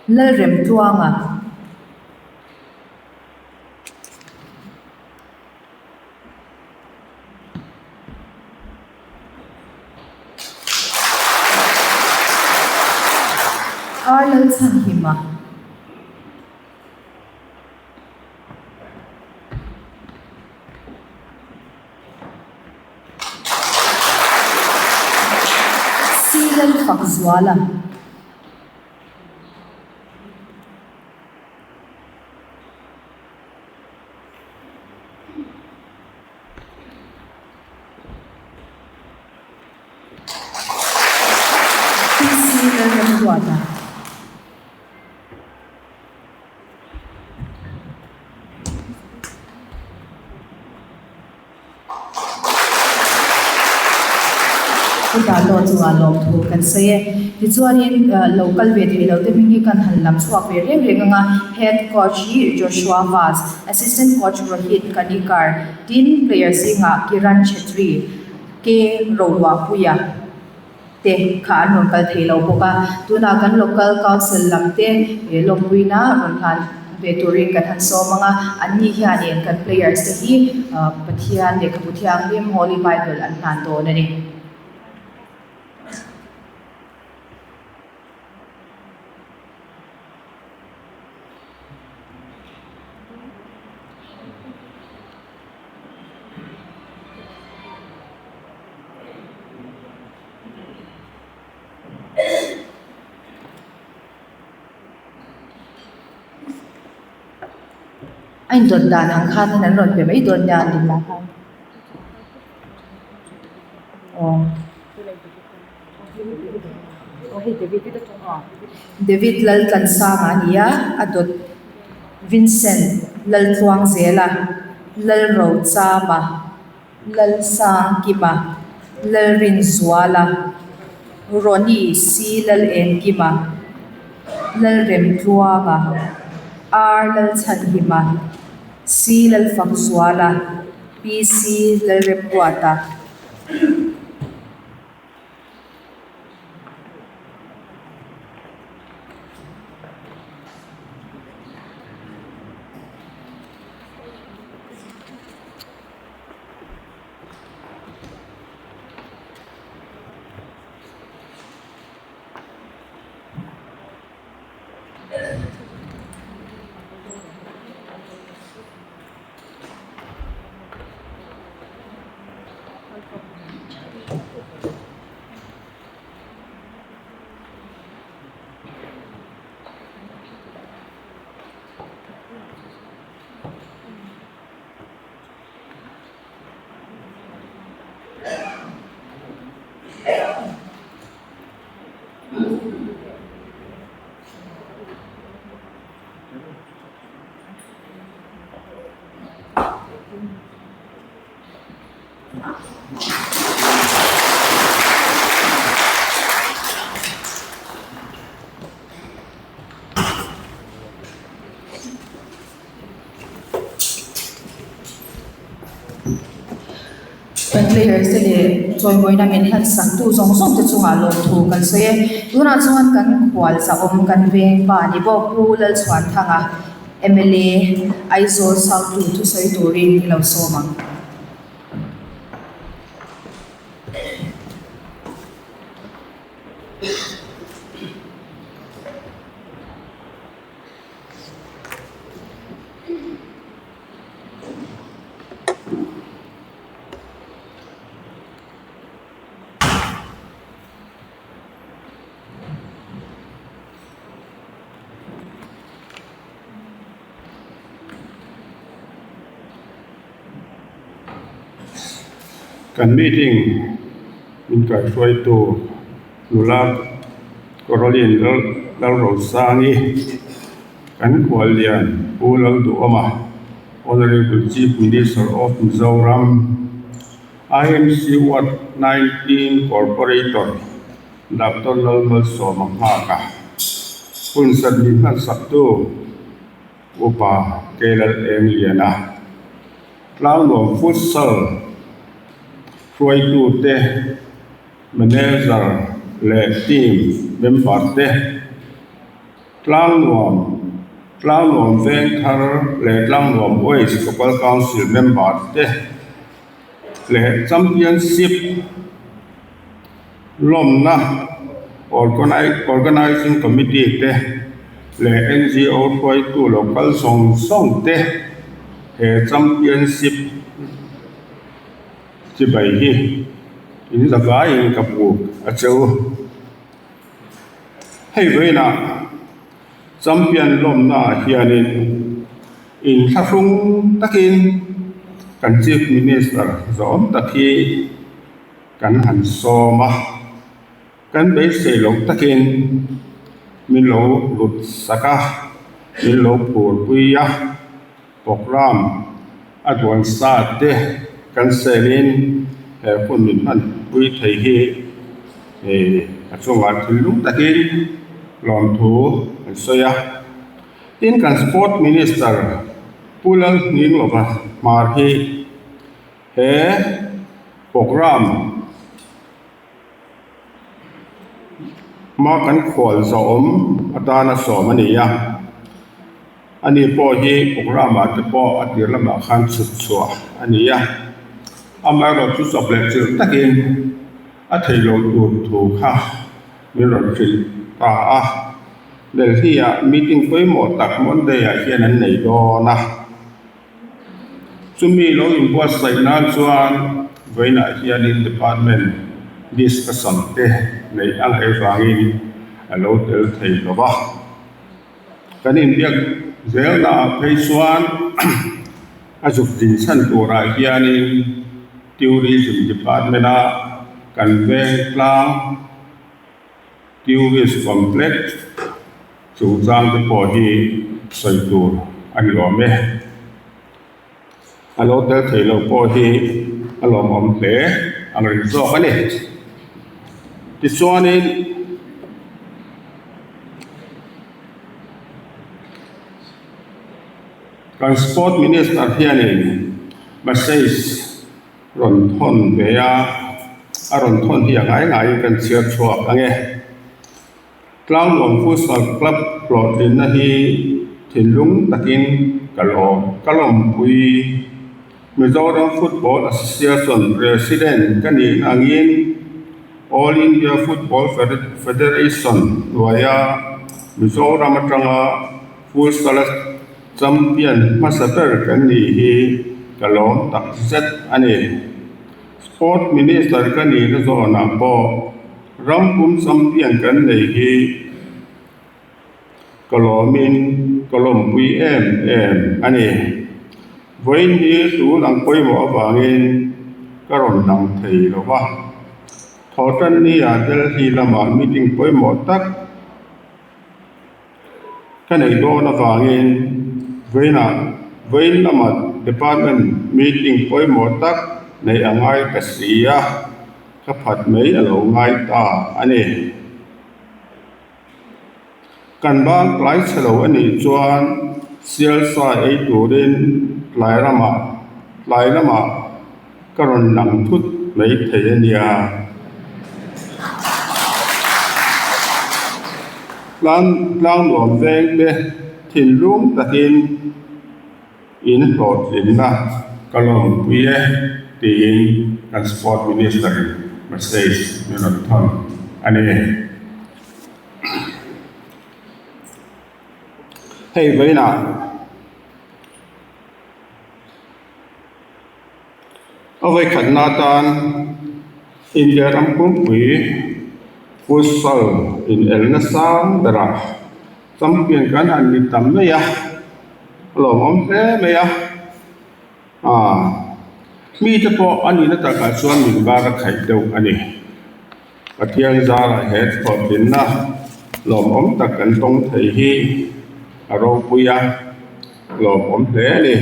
Lalremtluanga. Ar Lalchhanhima. Silal fak zuala. PC Lalramruata. Ricardo chungah lawmthu kan sawi e. Tichuanin lo kal ve thei lo te hming hi kan han lam chhuak ve reng reng ang a, Head Coach hi Joshua Vaz, Assistant Coach Rohit Kanikar, tin player zingah Kiran Chhetri, K Roluahpuia te kha an rawn kal thei lo bawk a. Tunah kan Local Council lam te lawmpuina rawn hlan ve turin kan han sawm ang a, anni hianin kan players te hi Pathian lehkhabu thianghlim, Holy Bible, an hlan dawn a ni. A indawt dan ang khanin an rawn pe mai dawn nia an dinna khan aw David Laltlansanga a ni a a dawt Vincent Laltluangzela Lalrochama. Lalsangkima, Lalrinzuala, Ronnie C Lalengkima, Lalremtluanga, R Lalchhanhima, C Lalfakzuala, PC Lalremruata. Kan players te leh chawimawina min hlan sak tu zawng zawng te chungah lawmthu kan sawi e. Tunah chuan kan khual zahawm kan veng pa ni bawk Pu Lalchhuanthanga mla Aizawl South tu thusawi turin i lo sawm ang. Kan meeting min kaihruaitu nula Caroline Lalrosangi kan khuallian Pu Lalduhawma Honourable Chief Minister of Mizoram IMC Ward 19 Corporator Doctor Lalmalsawma nghaka hun sat min hmansaktu Upa Kelal Engliana Tlangnuam Futsal hruaitute, manager leh team member te, Tlangnuam Tlangnuam Vengthar leh Tlangnuam West Local Council member te leh Championship lawmna Organizing Committee te leh NGO hruaitu local zawng zawng te he Championship chibai hi in la vaiin ka buk a che u. Hei vawiinah Champion lawmna ah hianin inthlahrung takin kan Chief Minister zawm tak hi Kan han sawm a, kan beisei loh takin min lo lut sak a, min lo phurpui a, programme a duan sa te kan selin he hun min hmanpui thei hi. A chungah thinlung takin lawmthu an sawi a. Tin, kan Sport Minister Pu Lalhninglova hmar hi he programme hma kan khual zawhawm atana sawm a ni a. Ani pawh hi programme ah te pawh a tir lamah khan chhut chhuah a ni a. Amaherawhchu chawp leh chilh takin a thei lo tur thu kha min rawn hrilh ta a. Delhi ah meeting pawimawh tak Monday ah hian an nei dawn a. Chumi lo inbuatsaih nan chuan vawiinah hianin department discussion te neih a ngaih vangin a lo tel thei lo va. Kan inbiak zelnaah phei chuan a zuk din chhan turah hianin Tourism department-a kan veng tlang Tourist Complex chungchang te pawh hi sawi tur a ni awm e. A lo tel thei lo pawh hi a lawmawm hle ang reng zawk a ni. Tichuanin kan Sport Minister hianin message rawn thawn ve a, a rawn thawn hi a ngai ngaiin kan chhiar chhuak ang e. Tlangnuam Futsal Club hlawhtlinna hi thinlung takin ka lawm ka lawmpui. Mizoram Football Association President ka nih angin All India Football Federation hnuaia Mizoram atanga Futsal Champion hmasa ber kan nih hi ka lawm tak zet a ni. Sport Minister ka nihna zawnah pawh ram pum champion kan nei hi ka lawmin ka lawmpui em em a ni. Vawiin hi tun ang pawimawh avangin ka rawn lang thei lo va. Thawhtanni ah Delhi lamah meeting pawimawh tak Ka neih dawn avangin vawiinah vawiin lama department meeting pawimawh tak neih a ngai ta si a, ka phat mai a lo ngai ta a ni. Kan ban tlai chhe lo a nih chuan sialsa ei turin tlai ramah tlai lamah Ka rawn lang thut mai thei a nia. Tlang tlangnuam veng te thinlung takin in hlawhtlinna ka lawmpui e tiin kan Sport Minister in message min rawn thawn a ni. Hei vawiinah. A vawikhatna atan India ram pumpui futsal inelna sang berah champion kan han ni ta mai a, a lawmawm hle mai a, aaa mite pawh a nihna takah chuan min bar a khaih deuh a ni. Pathian zarah he hlawhtlinna lawmawm tak kan tawng thei hi a ropui a, lawmawm hle a ni.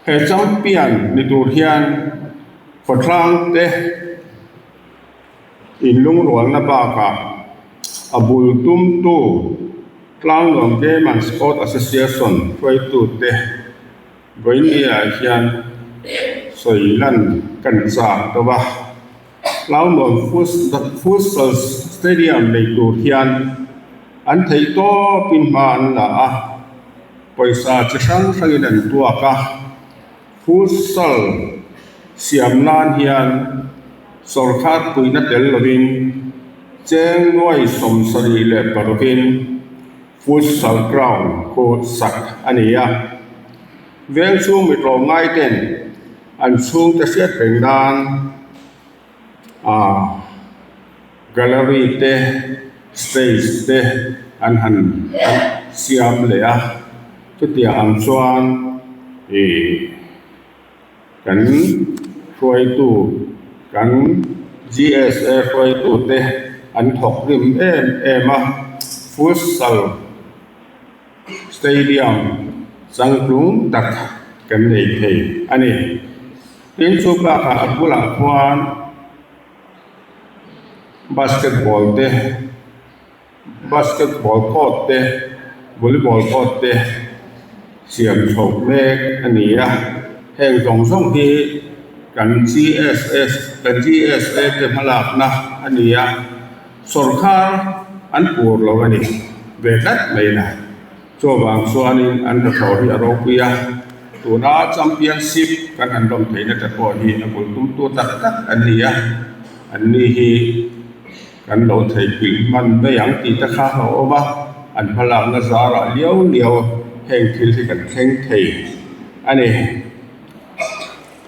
He champion ni tur hian khawtlang te inlungrualna bakah a bul tumtu Tlangnuam Game and Sport Association hruaitute vawinia hian sawi lan kan chak deuh a. Tlangnuam Futsal Stadium nei tur hian an theihtawpin hma an la a. Pawisa chi hrang hrangin an tuak a, futsal siam nan hian sawrkar puihna tel lovin cheng nuai 76 in futsal ground khu sak a ni a. Veng chhung mi tlawmngai ten an chhungte hriat reng nan ah gallery te stage te an han siam leh a chutiang ang chuan ih kan hruaitu kan G_S_A hruaitu te an thawk rim em em a futsal stadium changtlung tak kan nei thei a ni. Tin chu bakah a bulah khuan. Basketball te basketball court te volleyball court te siam chhoh mek a ni a heng zawng zawng hi kan G_S_S kan G_S_A te hmalakna a ni a sawrkar an pur lo a ni ve tlat mai na. Chuvang chuanin an hnathawh hi a ropui a, tuna championship kan han lawm theihna te pawh hi a bul tumtu tak tak an ni a, anni hi kan lo theihpilh hman mai ang tih te kha a awm a, an hmalakna zarah liau liau heng thil hi kan thleng thei a ni.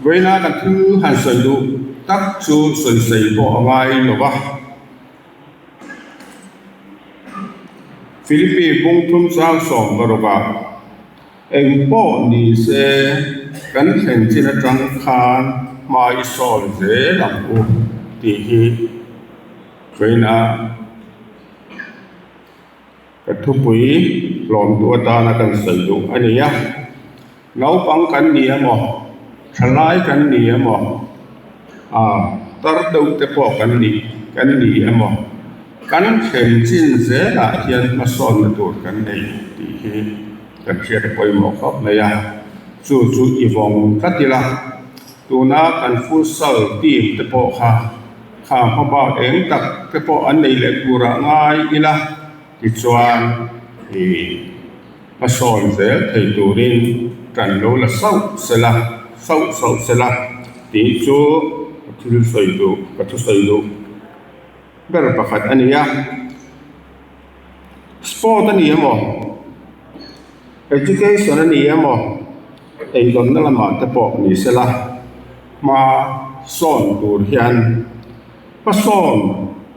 Vawiina kan thil han sawi duh tak chu sawisei pawh a ngai lo va. Philippi bungthum chang 16 ah eng pawh ni se kan thlen chin atang khan hma i sawn zel ang u tih hi vawiina ka thupui hlawmtu atana kan sawi duh a ni a. Naupang kan ni emaw, thalai kan ni emaw, ah tar deuh te pawh kan ni kan ni emaw, kan thlen chin zelah hian hmasawnna tur kan nei tih hi kan hriat a pawimawh khawp mai a. Chu chu i vawng tlat ila, tuna kan futsal team te pawh kha kha hmabak eng tak te pawh an nei leh turah ngai ila tichuan ih. Hmasawn zel thei turin kan lo la sauh sela, sauh sauh sela tih chu ka thil sawi duh, ka thusawi duh ber pakhat a ni a. Sport a ni emaw, education a ni emaw, eizawnna lamah te pawh ni sela hma sawn tur hian Hmasawn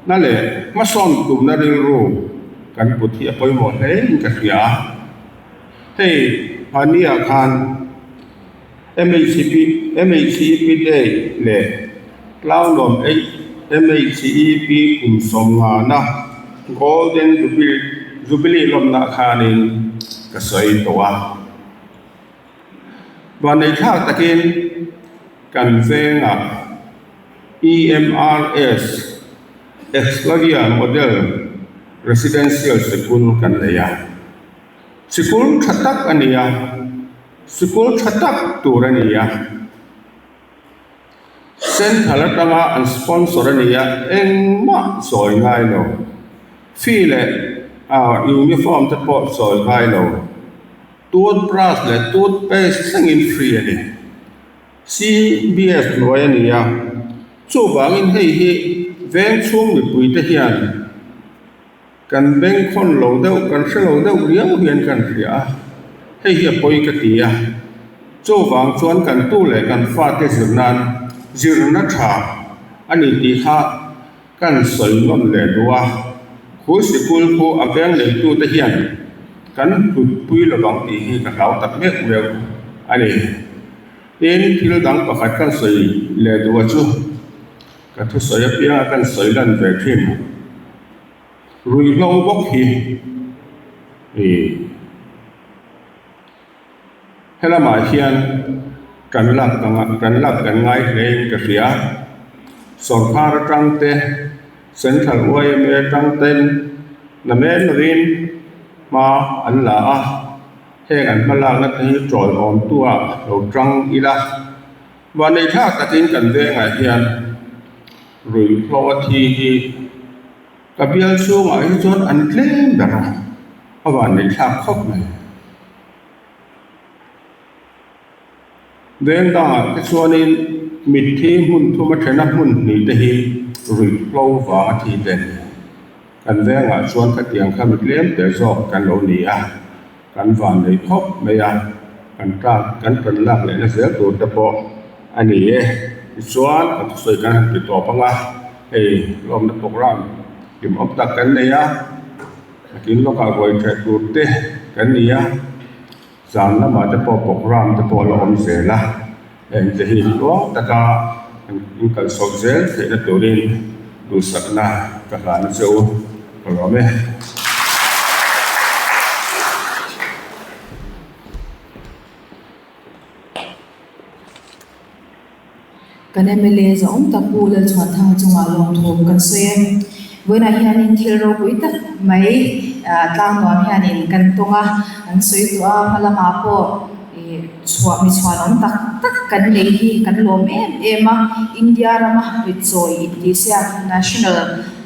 na leh hmasawn tumna rilru kan put hi a pawimawh hle in ka hria a. Hei hmahniah khan MHEP MHEP Day leh Tlaunuam MHEP kum sawmngana Golden Jubilee lawmna khanin ka sawi tawh a. Vanneihthlak takin kan vengah EMRS, Exlavia Model Residential Sikul kan nei a. Sikul tha tak a ni a, sikul tha tak tur a ni a. Central atanga an sponsor a ni a, engmah sawi ngai lo. Fee leh uniform te pawh sawi ngai lo. Toothbrush leh toothpaste thlengin free a ni. CBS hnuai a ni a, chuvangin hei hi veng chhung mipuite hian kan bengkhawn lo deuh, kan hre lo deuh riau hian kan hria a, hei hi a pawi ka ti a. Chuvang chuan kan tu leh kan fate zir nan zirna tha a ni tih kha Kan sawi nawn leh duh a, khu sikul khu a veng leitute hian kan hlutpui lovang tih hi ka hlau tak meuh meuh a ni. Tin, thil dang pakhat kan sawi leh duh a chu, ka thusawi apianga kan sawi lan ve thin ruihhlo bawk hi i. Helamah hian kan lak kan lak kan ngai hlein ka hria. Sawrkar atang te, Central yma atang ten namen lovin hma an la a, heng an hma lakna te hi tawlhawmtu ah lo tang ila. Vanneihthlak takin kan vengah hian ruihhlo a thi hi ka bial chhungah hi chuan an tlem ber a, a vanneihthlak khawp mai. Veng dangah te chuanin mitthi hmun thuma thena hmun hnih te hi ruihhlo vanga thi te an ni. Kan vengah chuan khatiang kha mi tlem te zawk kan lo ni a, kan van nei khawp mai a, kan tlak kan tan lak lehna zel tur te pawh a ni e. Tichuan ka thusawi kan han ti tawp ang a, hei lawmna programme hlimawm tak kan nei a. A tin lawkah ruai ṭheh tur te kan ni a, zan lamah te pawh programme te pawh a la awm zel a, heng te hi tluang taka in kalsawp zel theihna turin duhsakna ka hlan a che u, ka lawm e. Kan mla zahawm tak Pu Lalchhuanthanga chungah lawmthawm kan sawi e. Vawiinah hianin thil ropui tak mai tlangnuam hianin kan tawng a, kan sawi tawh a, hma lamah pawh ih chhuah mi chhuanawm tak tak kan nei hi kan lawm em em a, India rama ritchawi intihsiak National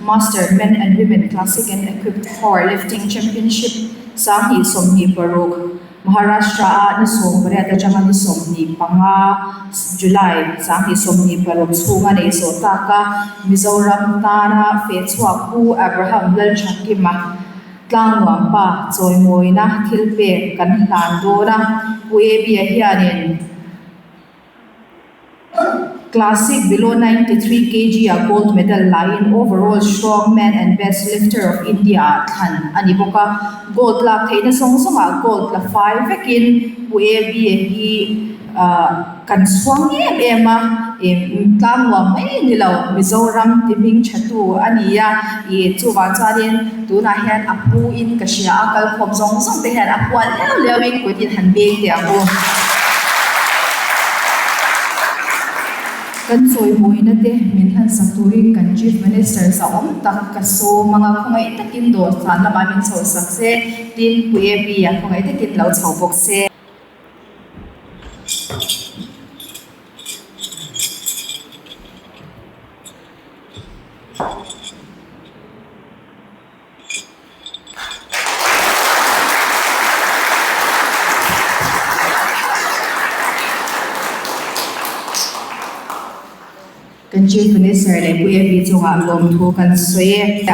Master Men and Women Classic and Equipped Power Lifting Championship sanghnih 26 Maharashtra a ni 18 atanga ni 25 July 2026 chhunga nei zawh tak a, Mizoram tana feh chhuak Pu Abraham Lalthakima tlangnuam pa chawimawina thil pek kan hlan dawn a, Pu Abby-a hianin Classic below 93 kg ah gold medal laiin overall strong man and best lifter of India ah thlan a ni bawk a, gold lak theihna zawng zawngah gold la fai vekin Pu Abby-a hi kan chhuang em em a, tlang nuam mai a ni lo, Mizoram ti hming tha tu a ni a, ih chuvang chuanin tunah hian a pu in ka hria a, kalkhawm zawng zawng te hian a hual liau liau in kut in han beng teh ang u. Kan chawimawina te min hlan sak turin kan Chief Minister zahawm tak ka sawm anga khawngaih takin dawhsan lamah min chhoh sak se, tin Pu Ebi-a khawngaih takin lo chho bawk se. Kan Chief Minister leh Pu Evi chungah lawmthu kan sawi e.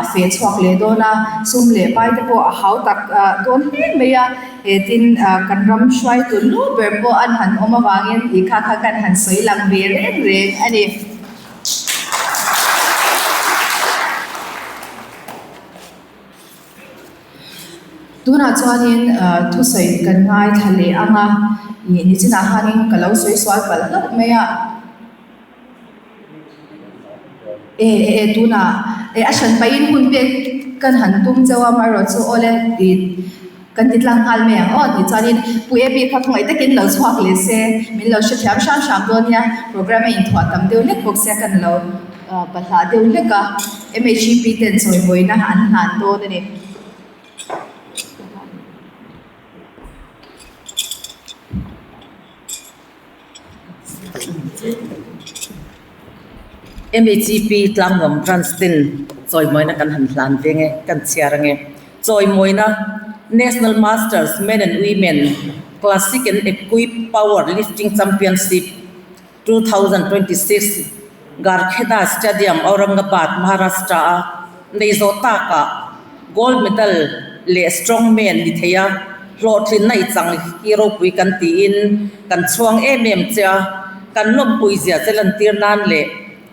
A feh chhuak leh dawn a, sum leh pai te pawh a hau tak dawn hle mai a. He tin kan ram hruaitu lu ber pawh an han awm avangin tih kha kha kan han sawi lang ve reng reng a ni. Tunah chuanin thusawi kan ngaithla leh ang a, ih nichinah khanin ka lo sawi sual palh hlauh mai a. E e e tunah e a hran pahin hun pek kan han tum chauh a amaherawhchu chu awle ih kan ti tlang nghal mai ang aw tih chuanin Pu Ebi kha khawngaih takin lo chhuak leh se min lo hrethiam hram hram dawn nia program a inthuah tam deuh hlek bawk sia kan lo Bahlah deuh hlek a, MHEP ten chawimawina an hlan dawn a ni. MHEP Tlangnuam Branch ten chawimawina kan han hlan veng e, kan chhiar ange. Chawimawina National Masters Men and Women Classic and Equip Power Lifting Championship 2026 Garkheda Stadium, Aurangabad, Maharashtra a nei zawh takah gold medal leh strongman ni thei a, hlawhtlinna i chang hi ropui kan tiin kan chhuang em em che a, kan lawmpui zia che lantir nan leh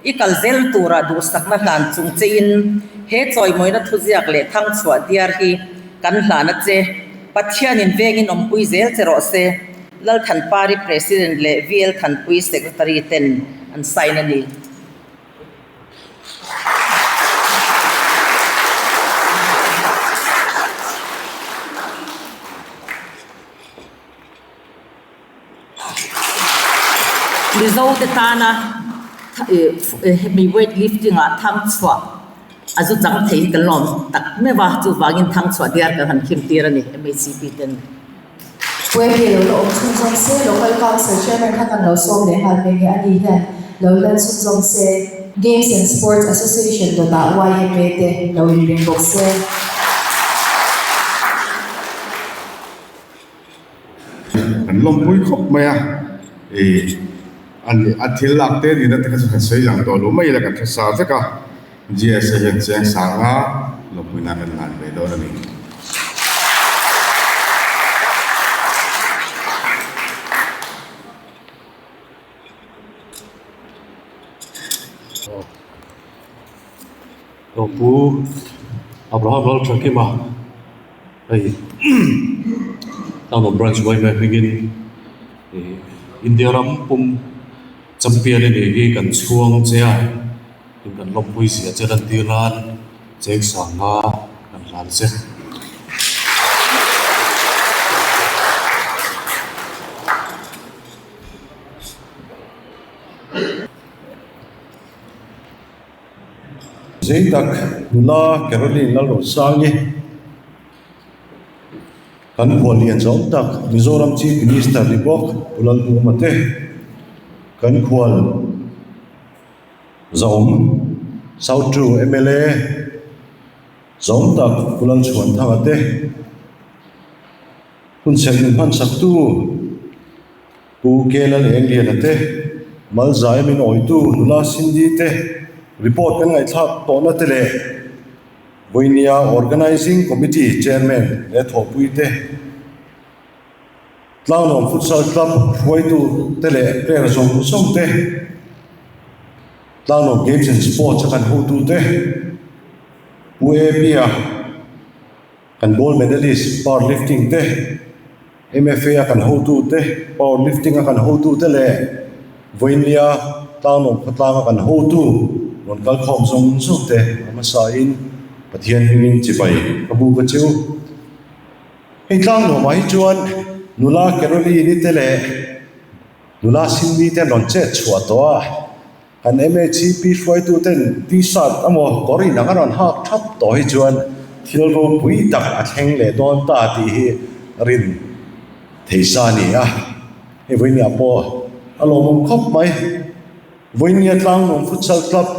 i kal zel tura duhsakna hlan chung chein he chawimawina thuziak leh thangchhuah diar hi kan hlan a che. Pathianin vengin awmpui zel che rawh se. Lalthanpari President leh VL Thanpui Secretary ten an sign a ni. Mizo te tana hemi weight lifting ah thang chhuah a zu chang thei hi kan lawm tak meuh a, chuvangin thang chhuah diar kan han khim tir a ni MHCP ten. Puaimi lo la awm chhunzawm se, Local Council Chairman kha kan lo sawm leh nghal mai nge a ni hian lo lan chhunzawm se. Games and Sports Association dawtah YMA te lo inring bawk se. Kan lawmpui khawp mai a, ih a thil lak te nihna te kha chu kan sawi lang tawh lo mai ila kan hre sa vek a, GSA hian chiang sanga lawmpuina kan hlan ve dawn a ni. Pu Abraham Lalthakima hei Town Branch Yma hmingin India ram pum champion a nih hi kan chhuang che a, tin kan lawmpui zia che lantir nan cheng sanga kan hlan che. zei tak nula Caroline Lalrosangi kan khuallian zawm tak Mizoram Chief Minister ni bawk Pu Lalduhma te kan khual zawm South Two mla zawm tak Pu Lalchhuanthanga te hun serh min hmansak tu Pu Kelal Engliana te Malzai min awitu nula Cindy te report kan ngaihthlak tawhna te leh Vawinia Organising Committee Chairman leh thawhpui te, Tlangnuam Futsal Club hruaitu te leh player zawng zawng te, Tlangnuam Games and Sports a kan hotu te, Pu Abia kan gold medalist power lifting te, MFA a kan hotu te, power lifting a kan hotu te leh Vawinia Tlangnuam khawtlang a kan hotu rawn kal khawm zawng zawng te a hmasa in Pathian hmingin chibai ka bu ka chiu. Hei Tlangnuamah hi chuan nula Caroline-i te leh nula Cindy te an rawn chet chhuah tawh a. Kan MHCP hruaitu ten T-shirt emaw kawr inang a rawn hak thap tawh hi chuan thil ropui tak a thleng leh dawn ta tih hi rin thei sa a ni a. Hei vawinia pawh a lawmawm khawp mai. Vawinia Tlangnuam Futsal Club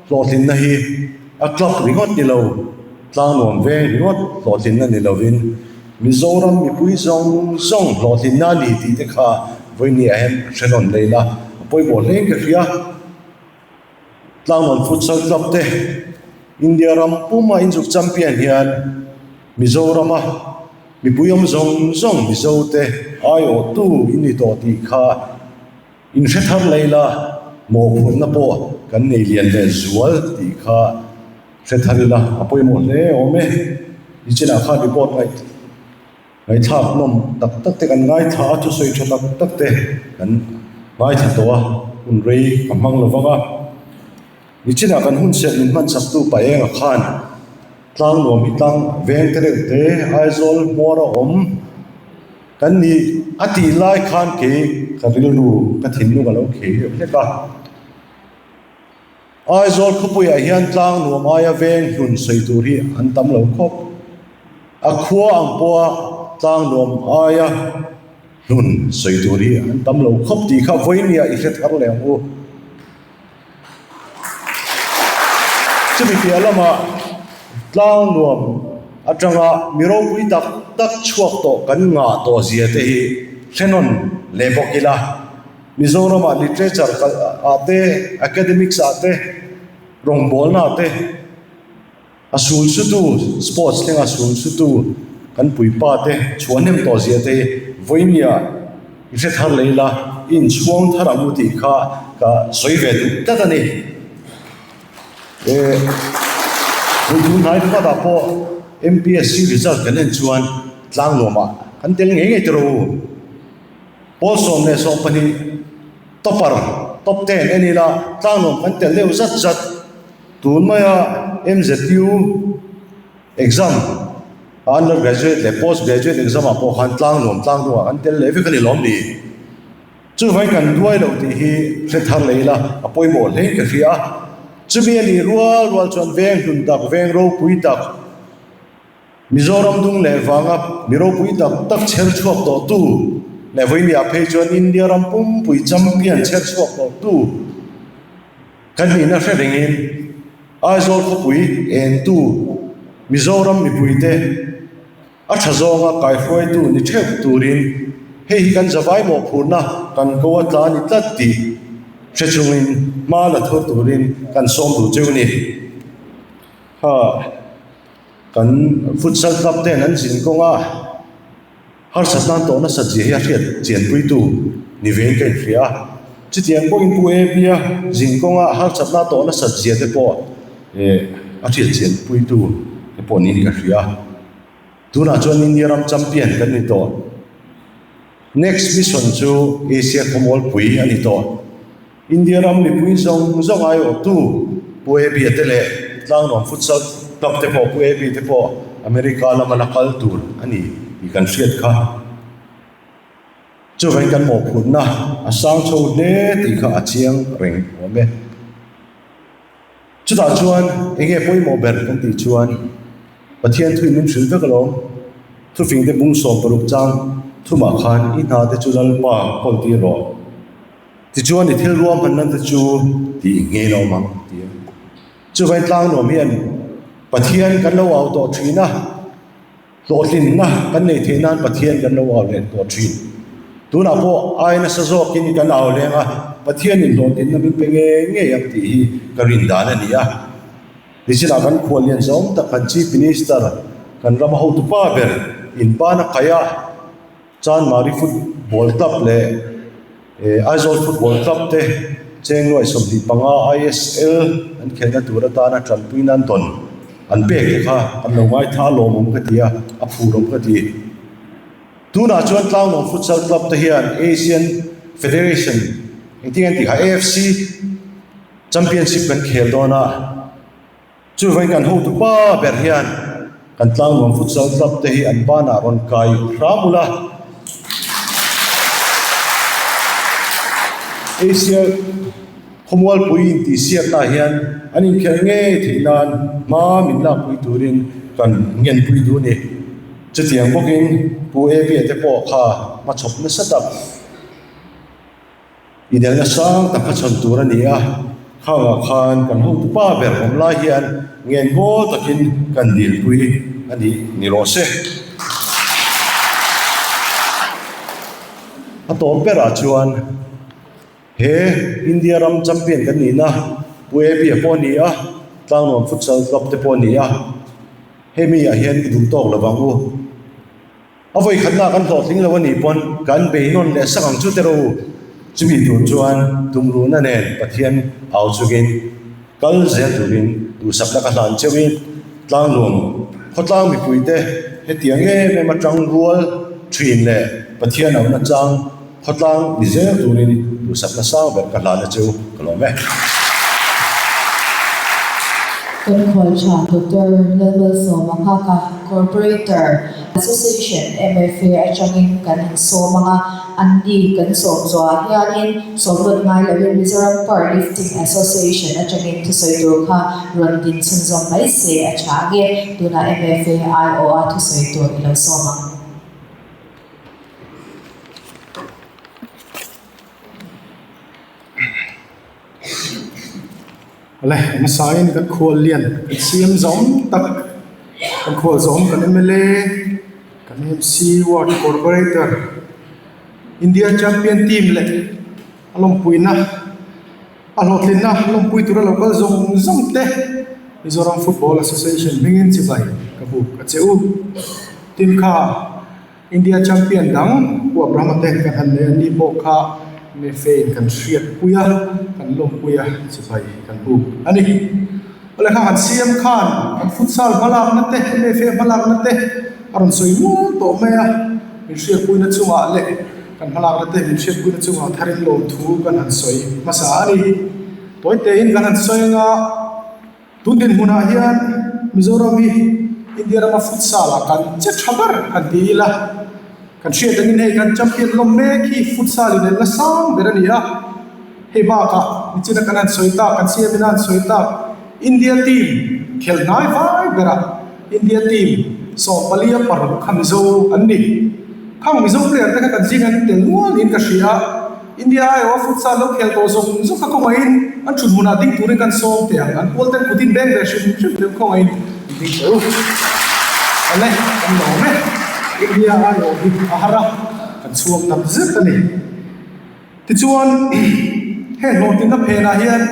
hlawhtlinna hi a club ringawt ni lo, Tlangnuam veng ringawt hlawhtlinna ni lovin Mizoram mipui zawng zawng hlawhtlinna a ni tih te kha vawinia hian hre rawn lei la, a pawimawh hle in ka hria. Tlangnuam Futsal Club te India ram puma inzuk champion hian Mizorama mipui awm zawng zawng Mizo te aiawhtu in ni tawh tih kha in hre thar lei la, mawhphurhna pawh kan nei lian leh zual tih kha hre thar ila a pawimawh hle awm e. Nichinah khan report ngaih ngaihthlak nawm tak tak te kan ngaithla a, thusawi tha tak tak te kan ngaithla tawh a, hun rei ka hmang lo vang a. Nichinah kan hun serh min hman chaktu pa enga khan tlang nuam hi tlang veng te reuh te Aizawl hmuar a awm. Kan nih a tih lai khan kei ka rilru ka thinlung a lo khei deuh hlek a. Aizawl khawpuiah hian tlang nuam aia veng hlun sawi tur hi an tam lo khawp. A khua ang pawha tlang nuam aia hlun sawi tur hi an tam lo khawp tih kha vawinia i hre thar leh ang u. Chumi piah lamah tlang nuam atanga mi ropui tak tak chhuak tawh kan ngah tawh zia te hi hrenawn leh bawk ila. Mizoramah literature ah te, academics ah te, rawngbawlna ah te, A sul sutu, sports thlenga sul sutu kan puipa te chhuahnem tawh zia te hi vawinia i hre thar leh ila, i inchhuang thar ang u tih kha ka sawi ve duh tlat a ni. Eh, vawi tun hnai pakhatah pawh MPSC result kan en chuan tlangnuamah kan tel ngei ngei tiraw u. Pawl 12 topper, top ten en ila tlangnuam kan tel deuh zat zat. Tun maia MZU exam a undergraduate leh postgraduate exam ah pawh khan tlang nuam tlang dungah kan tel leh vek a ni lawm ni? Chuvangin kan duai loh tih hi hre thar leh ila a pawimawh hle in ka hria a. Chumi a nih rual rual chuan veng hlun tak, veng ropui tak, Mizoram dung leh vanga mi ropui tak tak chher chhuak tawhtu leh vawinia phei chuan India ram pumpui champion chher chhuak tawhtu, Kan nihna hre rengin Aizawl khawpui entu Mizoram mipuite a tha zawnga kaihruaitu ni theuh turin hei hi kan zavai mawhphurhna kan ko a tla ni tlat tih hre chungin hma la thur turin kan sawm duh cheu ni. Kha kan futsal club ten an zin kawnga Harsat nan tawh nasat zia hi a hriat chianpuitu ni vein ka inhria a. Chutiang pawhin Pu Abia zin kawnga harsatna tawh nasat zia te pawh a hriat chianpuitu te pawh niin ka hria a. Tunah chuan India ram champion kan ni tawh. Next mission chu Asia khawmualpui a ni tawh. India ram mipui zawng zawng aiawhtu Pu Abia te leh Tlangnuam Futsal Club te pawh Pu Abi te pawh America lama la kal tur a ni tih kan hriat kha. Chuvangin kan mawhphurhna a sang chho hle tih kha a chiang reng awm e. Chutah chuan enge pawimawh ber kan tih chuan Pathian thuin min hrilh vek alawm. Thufingte bung 60 chang thumah khan i hna te chu Lalpa kawl tir rawh. Tichuan i thil ruahmanna te chu tih ngei lo awm ang ti a. Chuvain tlangnuam hian Pathian kan lo au tawh thin a, hlawhtlinna kan nei theih nan Pathian kan lo au leh tawh thin. Tunah pawh ai nasa zawkin kan au leng a, Pathianin hlawhtlinna min pe ngei ngei ang tih hi ka rin dan a ni a. Nichinah kan khuallian zawng tak kan Chief Minister, kan rama hotupa ber inbana kaih a, Chanmari Football Club leh Aizawl Football Club te cheng nuai 25 ISL an khelhna tur atana tanpui nan dawn an pek te kha an lo ngaithla lawmawm ka ti a, a phurawm ka ti. Tunah chuan Tlangnawm Futsal Club te hian Asian Federation engtin an tih kha AFC Championship kan khel dawn a. Chuvangin kan hotu pa ber hian kan Tlangnuam Futsal Club te hi an banah rawn kai hram ula. Asia khawmualpui intihsiaknaah hian an inkhelh ngei theih nan hma min lakpui turin kan ngenpui duh a ni. Chutiang bawkin Pu Abia te pawh kha hmachhawp nasa tak. Inelna sang tak hmachhawn tur a ni a, khangah khan kan hotu pa ber awm lai hian ngen ngawl takin kan dilpui a nih ni rawh se. A tawp berah chuan he India ram champion kan nihna Pu Abia pawh a ni a, Tlangnuam Futsal Club te pawh a ni a, hemi ah hian i duh tawk lo vang u. A vawi khatna kan hlawhtling lo a nih pawn kan bei nawn leh sak ang chu teh rawh u. Chumi tur chuan tumruhna nen Pathian au chungin kal zel turin duhsakna ka hlan cheuhin Tlanglung khawtlang mipuite hetiang em em atang rual thin leh Pathian auhna chang Khawtlang ni zel turin duhsakna sang ber ka hlan a cheu ka lawm e. Kan khual tha Doctor Lalmalsawma Nghaka, Corporator, Association MFA atangin kan insawm ang a, an ni kan sawm zuah hianin sawmlawt ngai loin Mizoram Power Lifting Association atangin thusawi tur kha rawn din chhunzawm mai se a tha ange, tunah MFA aiawha thusawi tur i lo sawm ang. Awle hmasain kan khual lian kan siam zawm tak kan khual zawm kan mla kan mc ward corporator India champion team leh a lawmpuina a hlawhtlinna lawmpui tura lo kal zawng zawng te Mizoram Football Association hmingin chibai ka buk a che u tin kha. India champion dang Pu Abraham-a te kan han nei a, ni pawh kha Mefein kan hriatpui a, kan lawmpui a, chibai kan buk a ni. Awle kha han siam khan kan futsal hmalakna te, Mefe hmalakna te a rawn sawi mual tawh mai a, min hriatpuina chungah leh kan hmalakna te min hriatpuina chungah tharin lawmthu kan han sawi hmasa a ni. Tawi tein kan han sawi anga. Tun dinhmunah hian Mizoram hi India rama futsal ah kan che tha ber han ti ila, kan hriat angin hei kan champion lawm mek hi futsal in enna sang ber a ni a, hei bakah nichina kan han sawi tak, kan CM in a han sawi tak India team khelh hnai vai berah India team 14 a 6 kha Mizo an ni. Khang Mizo player te kha kan zing an tel nual niin ka hria a. India aiawha futsal lo khel tawh zawng zawng kha khawngaihin an thut hmunah ding turin kan sawm teh ang. An pawl ten kutin beng ve hrim hrim teh khawngaihin an ding teh u. Awle, kan lawm e. India aiawh hi a har a, kan chhuak tak zet a ni. Tichuan, heng hlawhtlinna phenah hian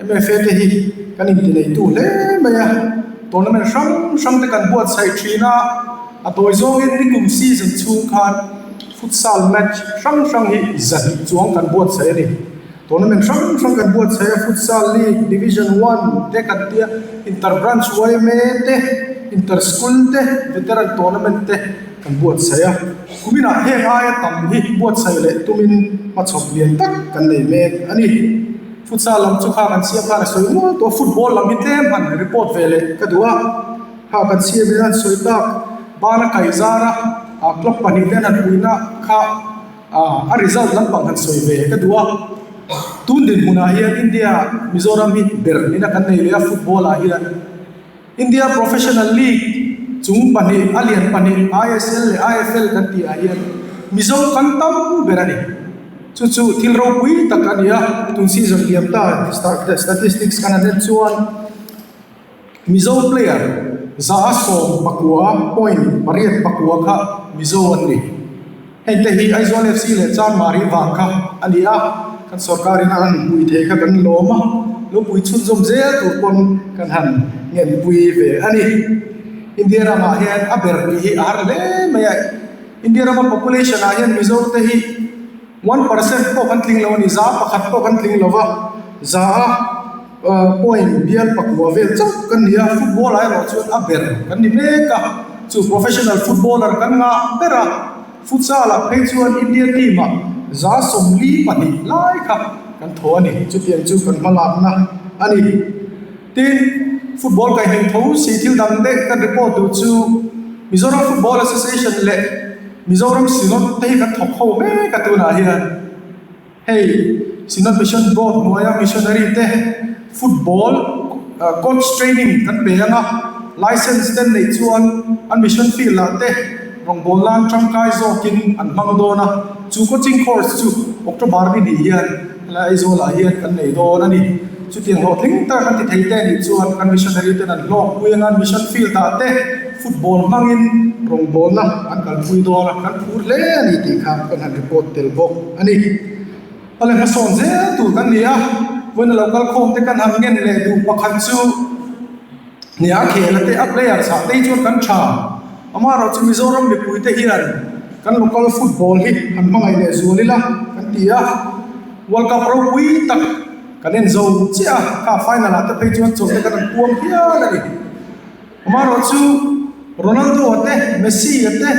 MFA te hi kan intineitu hle mai a, tournament hrang hrang te kan buatsaih thin a, a tawi zawngin nikum season chhung khan Futsal match hrang hrang hi zahnih chuang kan buatsaih a ni. Tournament hrang hrang kan buatsaih a, Futsal League Division One te kan tia, Inter Branch yma te, Inter School te, Veteran Tournament te kan buatsaih a. Kuminah heng aia tam hi buatsaih leh tumin hmachhawp lian tak kan nei mek a ni. Futsal lam chu kha kan siam khan a sawi nual tawh a, football lam hi tlem han report ve leh ka duh a. Kha kan siam in an sawi tak, bana kaih zara club pahnih te an han puihna kha a result lampang han sawi ve ka duh a. Tun dinhmunah hian India Mizoram hi ber nina kan nei leh a football ah hian India Professional League chung pahnih a lian pahnih ISL leh IFL kan tih ah hian Mizo kan tam ber a ni. Chu chu thil ropui tak a ni a, tun season liam ta statistics kan han en chuan Mizo player 110 point pariat pakua kha Mizo an ni. Heng te hi Aizawl FC leh Chanmari vang kha a ni a, kan sorkarin a han pui thei kha kan lawm a, lo pui chhunzawm zel tur pawn kan han ngenpui ve a ni. India ramah hian a ber nih hi a har hle mai a, India rama population ah hian Mizo te hi 1% pawh kan tling lo a ni, 1% pawh kan tling lo va, za a point bial pakua vel chauh kan ni a, football ah erawh chuan a ber kan ni mek a, chu professional footballer kan ngah ber a, futsal ah phei chuan India team ah 42 lai kha kan thaw a ni, chutiang chu kan hmalakna a ni. Tin, football kaihhneh tho si thil dang daih kan report duh chu Mizoram Football Association leh Mizoram Synod te hi kan thawk ho mek a tunah hian. Hei Synod Mission Board hnuaia missionary te football coach training kan pe ang a, license te neih chuan an mission field ah te rawngbawl nan tangkai zawkin an hmang dawn a, chu coaching course chu October ni hnih hian Helai Aizawl ah hian kan nei dawn a ni. Chutiang hlawhtling tak an ti thei te anih chuan kan missionary ten an hlawkpui anga mission field ah te football hmangin rawngbawlna an kalpui dawn a, kan phur hle a ni tih kha kan han report tel bawk a ni. Awle hmasawn zel tur kan ni a, vawiin a lo kal khawm te kan han ngen leh duh pakhat chu Nia khel a te a players ah te hi chuan kan tha. Amaherawhchu Mizoram mipui te hian kan local football hi han hmangaih leh zual ila kan ti a. World Cup ropui tak kan en zo chiah a, kha final ah te phei chuan chawlh te kan han puang hial a ni. Amaherawhchu Ronaldo a te, Messi a te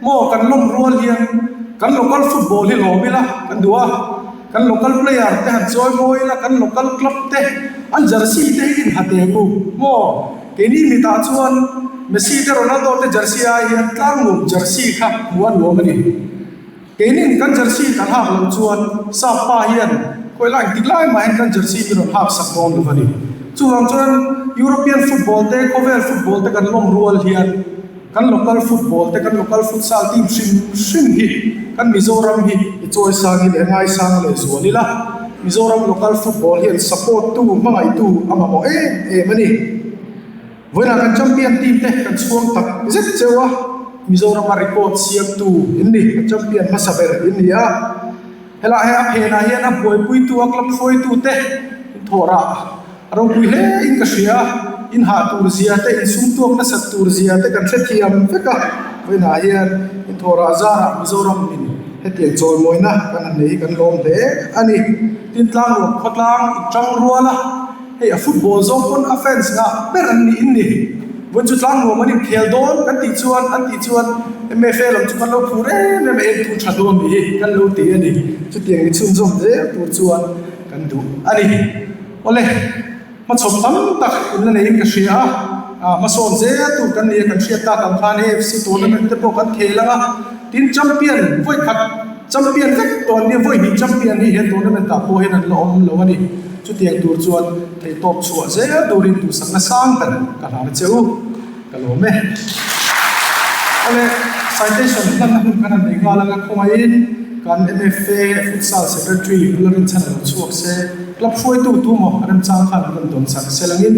maw kan lawm rual hian kan local football hi lawm ila kan duh a. Kan local player te han chawi mawi ila, kan local club te an jersey te hi in ha teh mu maw? Keini mitah chuan Messi te Ronaldo te jersey ai hian tlangnuam jersey kha hmuh a nuam a ni. Keinin kan jersey kan hak loh chuan sap pa hian khawi lai engtik lai mah hian kan jersey min rawn hak sak dawn lo a ni. Chuvang chuan European football te khawvel football te kan lawm rual hian Kan local football te, kan local futsal team hrim hrim hi kan Mizoram hi i chawi sang hi leh ngai sang leh zual ila, Mizoram local football hian support tu, hmangaih tu a mamawh em em a ni. Vawiinah kan champion team te kan chhuang tak zet cheu a, Mizorama record siamtu in ni, a champion hmasa ber in ni a. Helai he a phenah hian a buaipuitu, a club hruaitu te in thawh rah. A ropui hle in ka hria, in hah tur zia te, in sum tuak nasat tur zia te kan hrethiam vek a, vawiinah hian in thawhrah zarah Mizoram min hetiang chawimawina kan han nei hi kan lawm hle a ni. Tin tlangruam khawtlang in tang rual a, hei a football zawng pawn a fans ngah ber an nih in ni. Vawiin chu tlangruam an inkhel dawn kan tih chuan an tih chuan MFA lam chu kan lo phur em em a, entu tha dawn nih hi kan lo ti a ni. Chutiang ni chhunzawm zel tur chuan kan duh a ni. Awle, hmachhawp tam tak in la neiin ka hria a, ah hmasawn zel tur kan ni a, kan hriat tak ang khan AFC tournament te pawh kan khel ang a, tin champion vawi khat champion vek tawh an nia, vawi hnih champion hi he tournament ah pawh hian an la awm lo a ni. Chutiang tur chuan theihtawp chhuah zel turin duhsakna sang ber ka hlan a che u, ka lawm e. Awle, citation hlanna hun khan an nei nghal ang a, khawngaihin kan MFA Futsal Secretary Bula Rinchhan a lo chhuak se. Club hruaitu tu maw remchang khan an rawn dawn sak sel angin.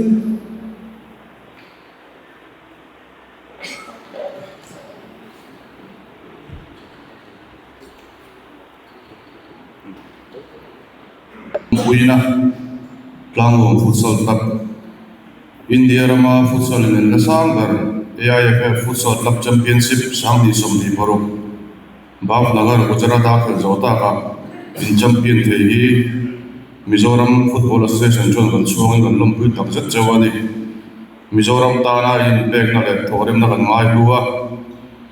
Puina Tlangnuam Futsal Club, India rama futsal in en la sang ber AIFF Futsal Club Championship 2026. Bhavnagar, Gujarat-a khelh zawh takah in champion thei hi Mizoram Football Association chuan kan chhuangin kan lawmpui tak zet cheu a ni. Mizoram tana inpekna leh thawhrimna kan ngai hlu a,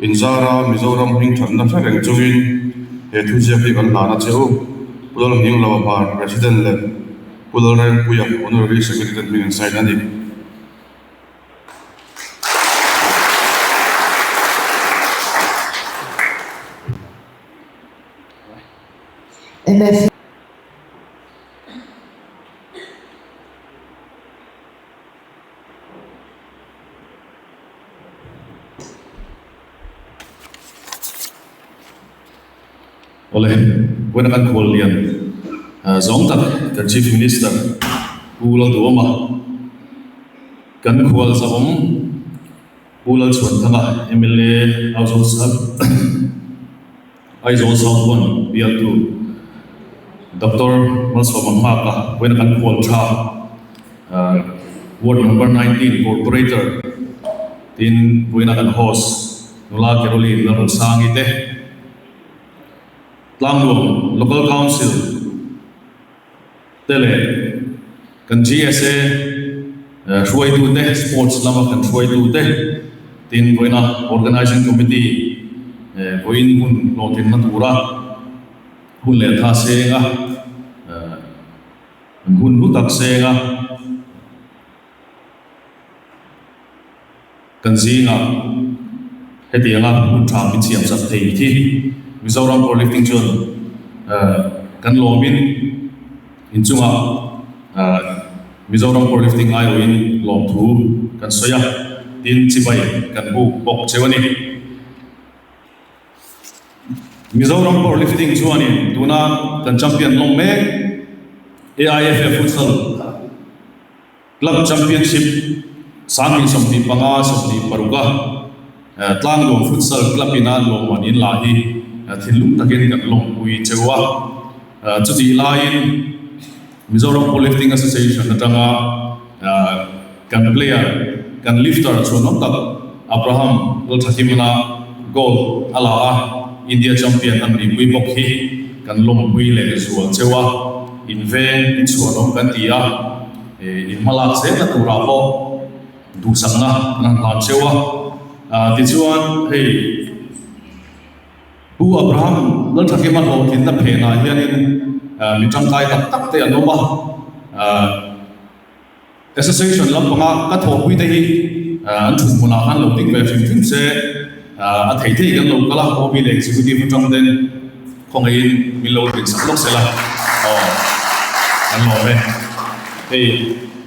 inzara Mizoram hmingthatna hre reng chungin he thuziak hi kan hlan a che u. Pu Lalhminglo Hmar, President leh Pu Lalrengpuia, Honorary Secretary hming an sign a ni. Awle, vawiina kan khual lian zawng tak kan Chief Minister Pu Lalduhawma, kan khual zahawm Pu Lalchhuanthanga mla Aizawl South Aizawl South One bialtu Doctor Malsawma Nghaka vawiina kan khual tha Ward Number 19 Corporator tin vawiina kan host Nula Caroline Lalrosangi te Tlangnuam Local Council te leh kan GSA hruaitute, sports lama kan hruaitute tin vawiina Organising Committee vawiin hun hlawhtlinna tura hun leh tha senga hun hlu tak senga Kan zingah hetianga hun tha min siam sak thei khi Mizoram Powerlifting chuan kan lawmin inchungah Mizoram Powerlifting aiawhin lawmthu kan sawi a, tin chibai kan buk bawk cheu a ni. Mizoram Powerlifting chuanin tuna kan champion lawm mek AIFF Futsal Club Championship 2025 26 a Tlangnuam Futsal Club ina lawmman in la hi thinlung takin kan lawmpui cheu a. Chutih laiin Mizoram Powerlifting Association atanga kan player, kan lifter chhuanawm tak Abraham Lalthakimna gold a la a, India champion an nihpui bawk hi kan lawmpui leh zual cheu a. Inveng inchhuanawm kan ti a, in hmalak zelna turah pawh duhsakna an han hlan cheu a. Tichuan hei Pu Abraham Lalthakima hlawhtlinna phenah hianin mi tangkai tak tak te an awm a. Association lampanga ka thawhpui te hi an thut hmunah khan lo ding ve hrim hrim se, a thei thei kan lo kal a, OB leh Executive atang ten khawngaihin min lo rin sak lawk sela aw kan lawm e. Hei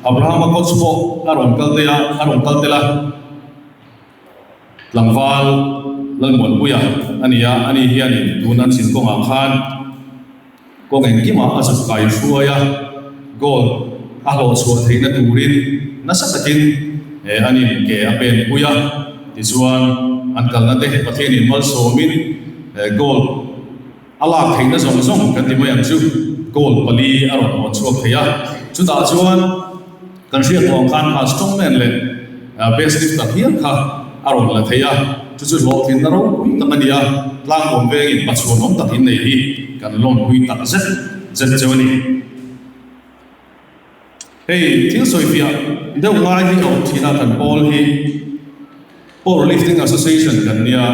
Abraham-a coach pawh a rawn kal te a, a rawn kal tel a, tlangval Lalmuanpuia a ni a, ani hianin tun an zin kawngah khan, Kawng engkimah a zuk kai hruai a, gold a hlawh chhuah theihna turin nasa takin an in ke a pen pui a, tichuan an kalna te Pathianin malsawmin gold a lak theihna zawng zawng kan ti mai ang chu, gold pali a rawn hawn chhuak thei a, chutah chuan kan hriat tawh ang khan kha strongman leh best lifter hial kha a rawn la thei a, chu chu hlawhtlinna ropui tak a ni a, tlangkawm vengin pachhuanawm tak innei hi kan lawmpui tak zet zet cheu a ni. Hei thil sawifiah deuh ngai hi a awm thin a, kan pawl hi Power Lifting Association kan nia,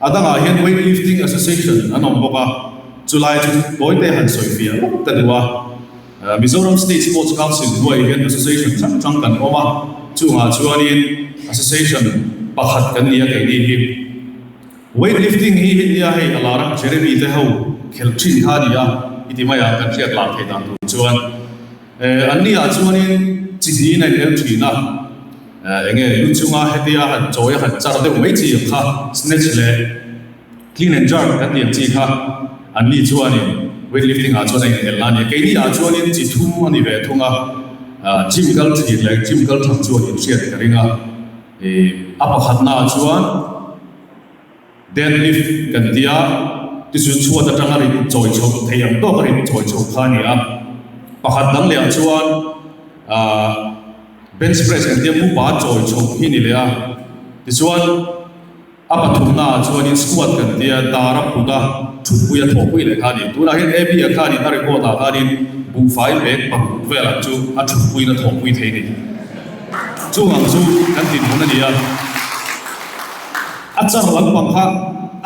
a dangah hian Weight Lifting Association an awm bawk a, chulai chu tawite han sawifiah lawk ka duh a. Mizoram State Sports Council hnuaiah hian Association hrang hrang kan awm a, chungah chuanin Association pakhat kan ni a keini hi. Weight lifting hi India hei a lar a, Jeremy te ho khelh thin kha a ni a, i ti mai a, kan hriat lar theih dan tur chuan. An ni ah chuanin chi hnihin a inel thin a, enge lu chunga hetia han chawi a han char deuh mai chi ang kha, snatch leh Clean and jerk kan tih ang chi kha an ni chuanin weight lifting ah chuan a inelh a ni. Keini ah chuanin chi thum a ni ve thung a, gym kal thin leh gym kal thang chuan inhriat ka ring a. A pakhatna ah chuan deadlift kan ti a, tichu chhuat atanga rit chawi chhoh thei ang tawk a rit chawi chhoh kha a ni a. Pakhat dang leh ah chuan bench press kan ti a, mupa chawi chhoh hi a ni leh a. Tichuan. A pathumnaah chuanin squat kan tia dar a phut a, thutpui a thawhpui leh kha a ni. Tunah hian AB-a khanin a record-ah khanin buhfai bag paruk velah chu a thutpuiin a thawhpui thei a ni. Chung ang chu kan dinhmun a ni a, a char lampang kha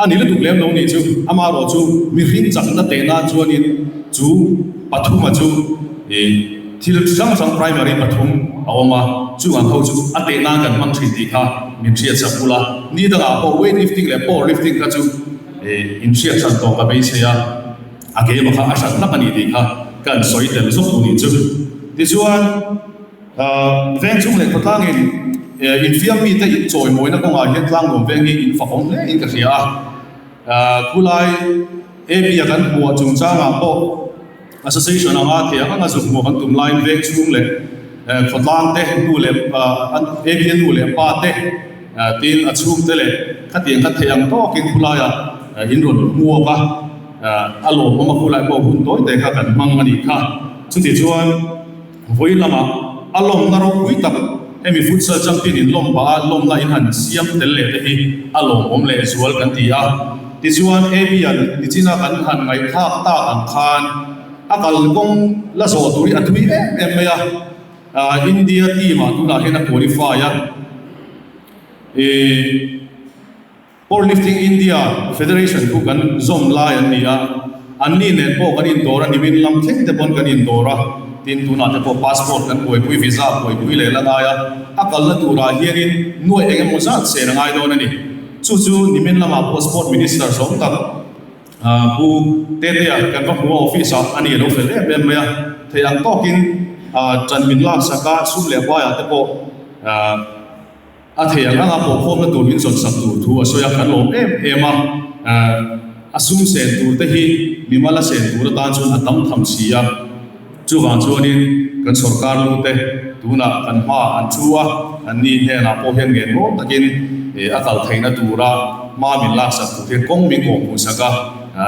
a ni lutuk lem lo nih chu. Amaherawh chu mihring chakna teh nan chuanin chu pathuma chu ih Thil hrang hrang primary pathum a awm a, chung ang ho chu a teh nan kan hmang thin tih kha min hriat sak bul a. Ni dangah pawh weight lifting leh power lifting kha chu in hriat hran tawh ka beisei a, a game kha a hran hlak a ni tih kha kan sawi tel zawk tur nih chu. Tichuan, veng chung leh khawtlangin infiam mite inchawimawina kawngah hian tlangnuam veng hi infakawm hle in ka hria a, khulai. AB-a kan hmuh chungchangah pawh Association anga thei ang anga zuk hmuh kan tum laiin veng chhung leh khawtlang te nu leh AB-a nu leh pa te tin a chhungte leh khatiang kha thei ang tawkin khulaiah in rawn hmuak a, a lawmawm a khulai pawh hun tawi te kha kan hmang a nih kha. Chutih chuan. Vawi lamah a lawmna ropui tak hemi futsal champion in lawm pah a lawmna in han siam tel leh te hi a lawmawm leh zual kan ti a. Tichuan AB-a nichina kan han ngaihthlak tak ang khan a kalkawng la zawh tur hi a tui em em mai a, India team ah tunah hian a qualify a. Ih. Powerlifting India Federation khu kan zawm lai an ni a, anni nen pawh kan indawr a, nimin lam thleng te pawn kan indawr a, tin tunah te pawh passport kan buaipui, visa buaipui leh la ngai a, a kalna turah hianin nuaih eng emaw zat sen a ngai dawn a ni. Chu chu nimin lamah pawh Sport Minister zawm tak Pu Tetea kan va hmu a, office ah a ni a lo fel em em mai a, theih ang tawkin ṭan min laksak a, sum leh baiah te pawh A thei ang anga pawhkhawmna tur min zawn sak tur thu a sawi a, kan lawm em em a, a sum sen tur te hi mimal a sen tur atan chuan a tam tham si a, chuvang chuanin kan sawrkar lu te tunah kan hma an thu a, anni hnenah pawh hian ngen ngawt takin a kal theihna tura hma min laksak tur hian kawng min kawhhmuh sak a,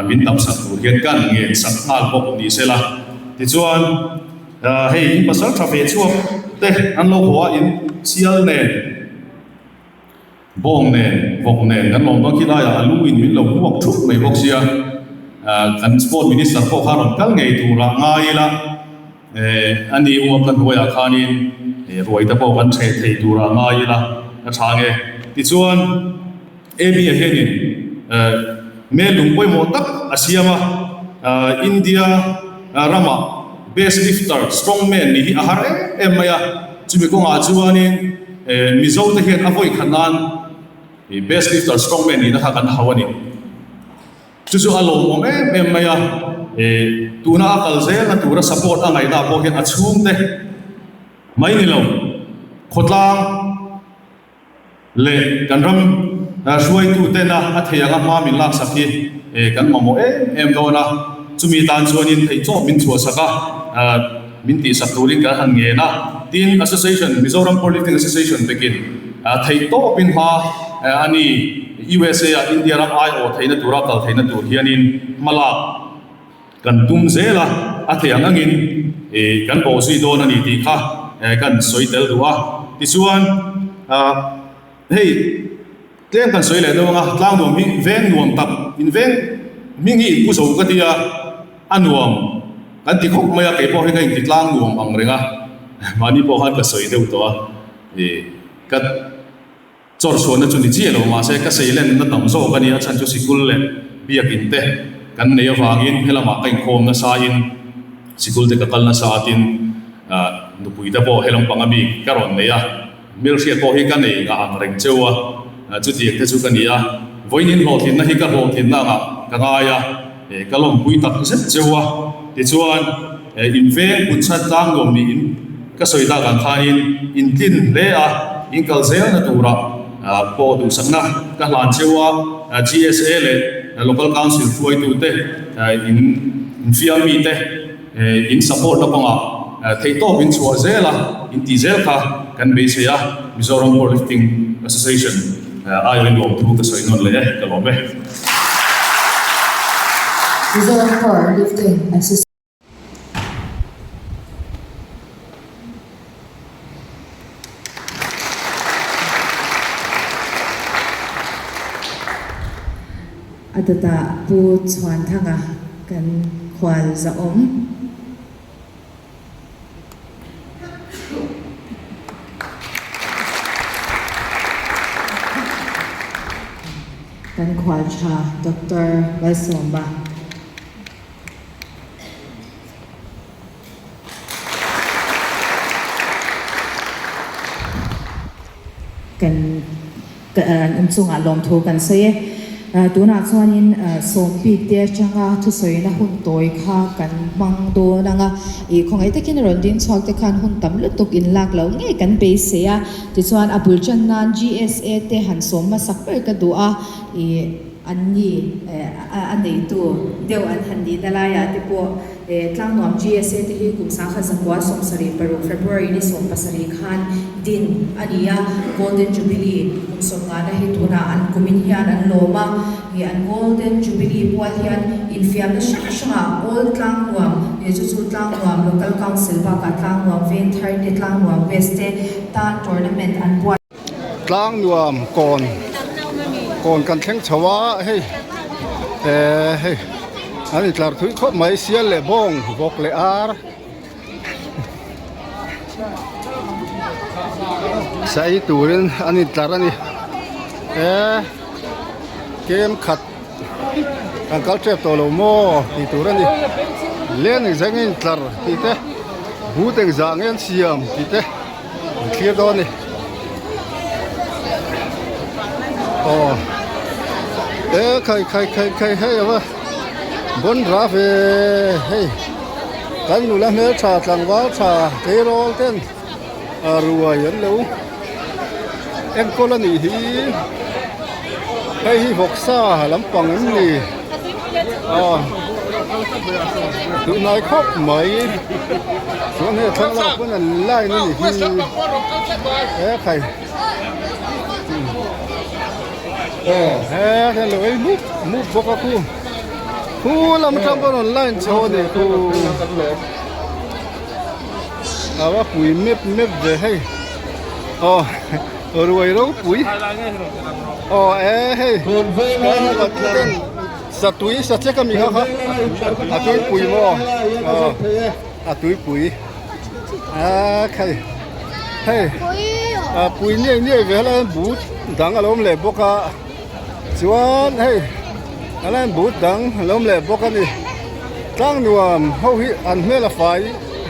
min dam sak tur hian kan ngen sak nghal bawk ni sela. Tichuan. Hei in pasal tha ve chhuak te an lo haw a, in sial nen, bawng nen, vawk nen kan lawm dawn khi laiah a lu in min lo hmuak thup mai bawk sia, kan sport minister pawh kha rawn kal ngei turah ngai ila, a ni uap na hnuaiah khanin ruai te pawh kan chhe thei turah ngai ila ka tha nge. Tichuan AB-a hianin mel lung pawimawh tak a siam a, India ramah best lifter, strong man nih hi a har em em mai a, chumi kawngah chuanin Mizo te hian a vawi khat nan best lifter, strong man nihna kha kan hau a ni. Chu chu a lawmawm em em mai a, tuna a kal zelna tura support a ngaihna pawh hian a chhungte mai ni lo, khawtlang, Leh kan ram hruaitu tena a thei anga hma min laksak hi kan mamawh em em dawn a, chumi tan chuanin theihtawp min chhuahsak a, min tihsak turin kan han ngen a. Tin, Association, Mizoram Powerlifting Association pekin theihtawpin hma a ni, USA ah India ram aiawh theihna tura kal theihna tur hianin hma lak Kan tum zel a, a thei ang angin kan bawh zui dawn a ni tih kha kan sawi tel duh a. Tichuan, hei tlem kan sawi leh deuh ang a, tlang nuam hi veng nuam tak, in veng hming hi in pu zo ka ti a, a nuam kan ti khawp mai a, kei pawh hi ka inti tlang nuam ang reng a, mahni pawh khan ka sawi deuh tawh a, ka. Chawrchhuahna chu ni chiah lo mahse ka seilenna tam zawk a ni a chhan chu sikul leh biakin te kan nei avangin helamah ka inkhawm nasa in sikul te ka kal nasa a tin nupui te pawh helam panga mi ka rawn nei a hmelhriat pawh hi ka nei ngah ang reng cheu a chutiang te chu ka ni a vawiin hlawhtlinna hi ka hlawhtlinna angah ka ngai a ka lawmpui tak zet cheu a tichuan inveng kut chhan tlang nuam niin Ka sawi tak ang khanin in tlin hle a, in kal zelna turah pawh duhsakna ka hlan cheu a, GSA leh Local Council hruaitute in infiam mite in support na kawngah theihtawp in chhuah zel a, in tih zel kha kan beisei a, Mizoram Powerlifting Association aiawhin lawmthu ka sawi nawn leh e, ka lawm e. Mizoram Powerlifting Association. A dawtah Pu Chhuanthanga kan khual zahawm. Kan khual tha Doctor Malsawma. Kan inchungah lawmthu kan sawi e. Tunah chuanin sawm bik te atanga thusawina hun tawi kha kan hmang dawn ang a. Ih khawngaih takin rawn ding chhuak te khan hun tam lutuk in lak loh ngei kan beisei a. Tichuan a bul tan nan GSA te han sawm hmasak ber ka duh a. Ih. An ni a neitu deuh an han nihna laiah te pawh Tlangnuam GSA te hi kum 1976 February ni 17 khan din a ni a, Golden Jubilee kum sawmngana hi tunah an kumin hian an lawm a, an Golden Jubilee pual hian infiamna hrang hrangah All Tlangnuam chu chu Tlangnuam Local Council bakah Tlangnuam Vengthar te Tlangnuam West te tan tournament an buat. Tlang nuam kawn kawn kan thleng chho a hei eh hei an intlar thui khawp mai sial leh bawng vawk leh ar sai turin an intlar a ni eh kem khat kan kal tep tawh lo maw tih tur a ni len engzah nge intlar tih te but engzah nge an siam tih te. An thlir dawn a ni aw e khai khai khai khai hei a va bawn ra ve hei kan nula hmeltha tlangval tha tleirawl ten a ruai an lo enkawl a nih hi hei hi vawksa lampang em ni aw tunlai khawp mai chuan hei thlalak pawn an line a ni hi he khai he hian lo ei mup mup bawk a khu khu lam atang pawn rawn line chho a ni khu a va pui mep mep ve hei aw ruai ropui aw e hei Satui sachek a mi kha kha a tuipui maw aw a tuipui a khai hei a pui niai niai ve helai hian but dang a lo awm leh bawk a chuan hei helai hian but dang a lo awm leh bawk a ni tlang nuam ho hi an hmel a fai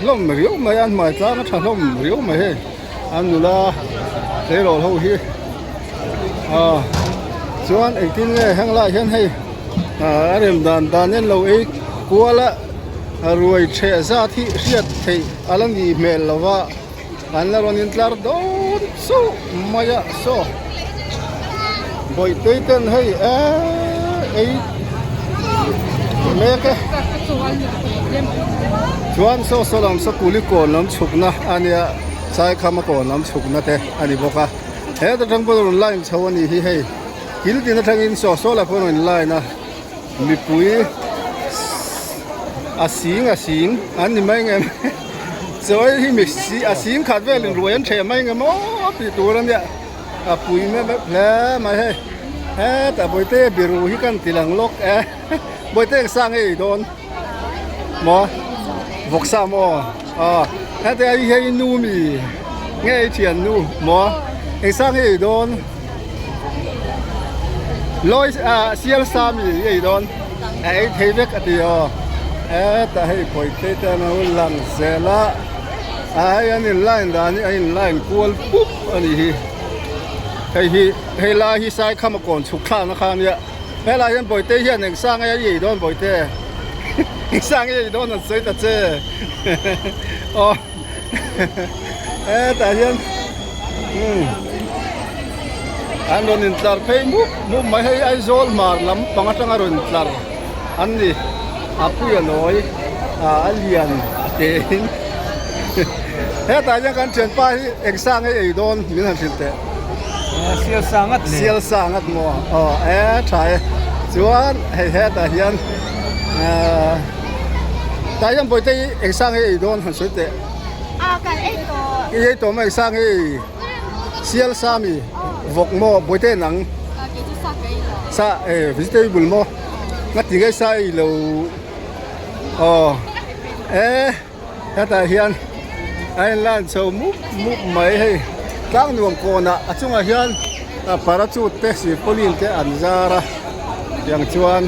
hlawm riau mai a an hmai tlang a tha hlawm riau mai hei. An nula tleirawl ho hi ah chuan engtin nge heng lai hian hei ah a rem dan dan hian lo ei kual a ruai theh zat hi hriat theih a la nih hmel lo va an la rawn intlar dawn chauh mai a saw bawihte ten hei eee ei mek e chuan saw saw lam saw kulikawn lam chhukna a nia. Saikhama kawn lam chhukna te a ni bawk a, heta tang pawh rawn line chho a nih hi hei kil tin atangin saw saw lah pawh rawn line a mipui a sing a sing an ni mai ngem chawi hi mi a sing khat velin ruai an theh mai ngem aw tih tur a nia a pui mep mep hle mai hei hetah bawihte biru hi kan ti lang lawk e bawihte eng sa nge ei dawn. Maw vawksa maw aw hete ai hian i nu mi nge i thian nu maw eng sang hi ei dawn lawi ah sial sa mi i ei dawn a ei thei vek a ti aw hetah hei pawih te te an lo lang zel a ah hei an in line dan hi a in line kual pup a nih hi hei hi hei lai hi saikhama kawn chhuk thlakna kha a nia. Helai hian Bawihte hian eng sang nge a ei dawn Bawihte? Eng sang nge ei dawn an sawi ta che? Aw hetah hian umm an rawn intlar phei mup mup mai hei Aizawl hmar lam pang atanga rawn intlar an ni a pui a nawi a lian a tein hetah hian kan thianpa hi eng sang nge ei dawn min han hrilh teh. Sial sa ngat le. Sial sa ngat maw? Aw e tha e. Chuan hei hetah hian eh tah hian bawihte hi eng sang nge ei dawn han sawi teh. A kan ei tawh. I ei tawh maw eng sang nge ei? Sial sa mi vawk maw bawihte nang? A kei chu sa ka ei lo. Sa e vegetable maw? Ngati nge sa ei lo? Aw e. Hetah hian a in line chho mup mup mai hei tlang nuam kawnah a chungah hian parachute te silpauline te an zar a tiang chuan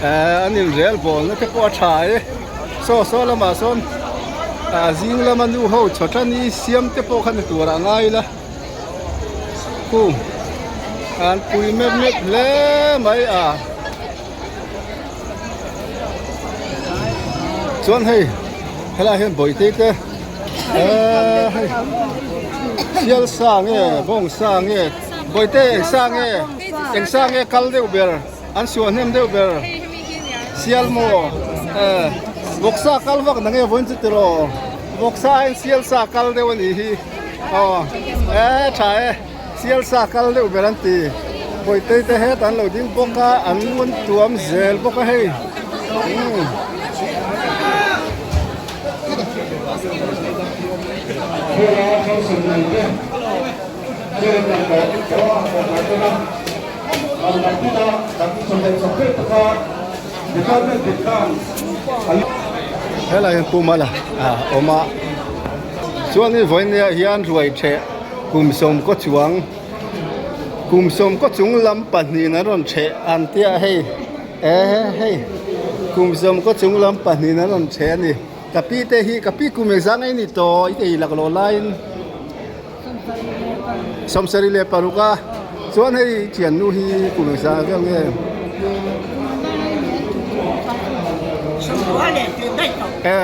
ehh an inrel bawlna te pawh a tha e saw saw lamah sawn ah zing lama nu ho chhaw tan i siam te pawh kha ni turah a ngai ila khu an pui mep mep hle mai a. Chuan hei helai hian bawihte te eee hei sial sa nge bawng sa nge. Bawihte eng sa nge eng sa nge kal deuh ber an suah hnem deuh ber sial maw eh vawksa kal vak na nge vawiin chu tiraw vawksa aiin sial sa kal deuh a nih hi aw eh tha e sial sa kal deuh ber an ti bawihte te hetah an lo ding bawk a an ngun tuam zel bawk a hei umm. Helai hian Pu Mala a awm a chuanin vawinia hian ruai theh kum sawmkaw chuang kum sawmkaw chung lam pahnihin an rawn theh an tia hei e hei kum sawmkaw chung lam pahnihin an rawn theh a ni ka pi te hi ka pi kum engzah nge ni tawh i ei laklawh laiin. Sawmsarih leh paruk a chuan hei thiannu hi kum engzah vel nge e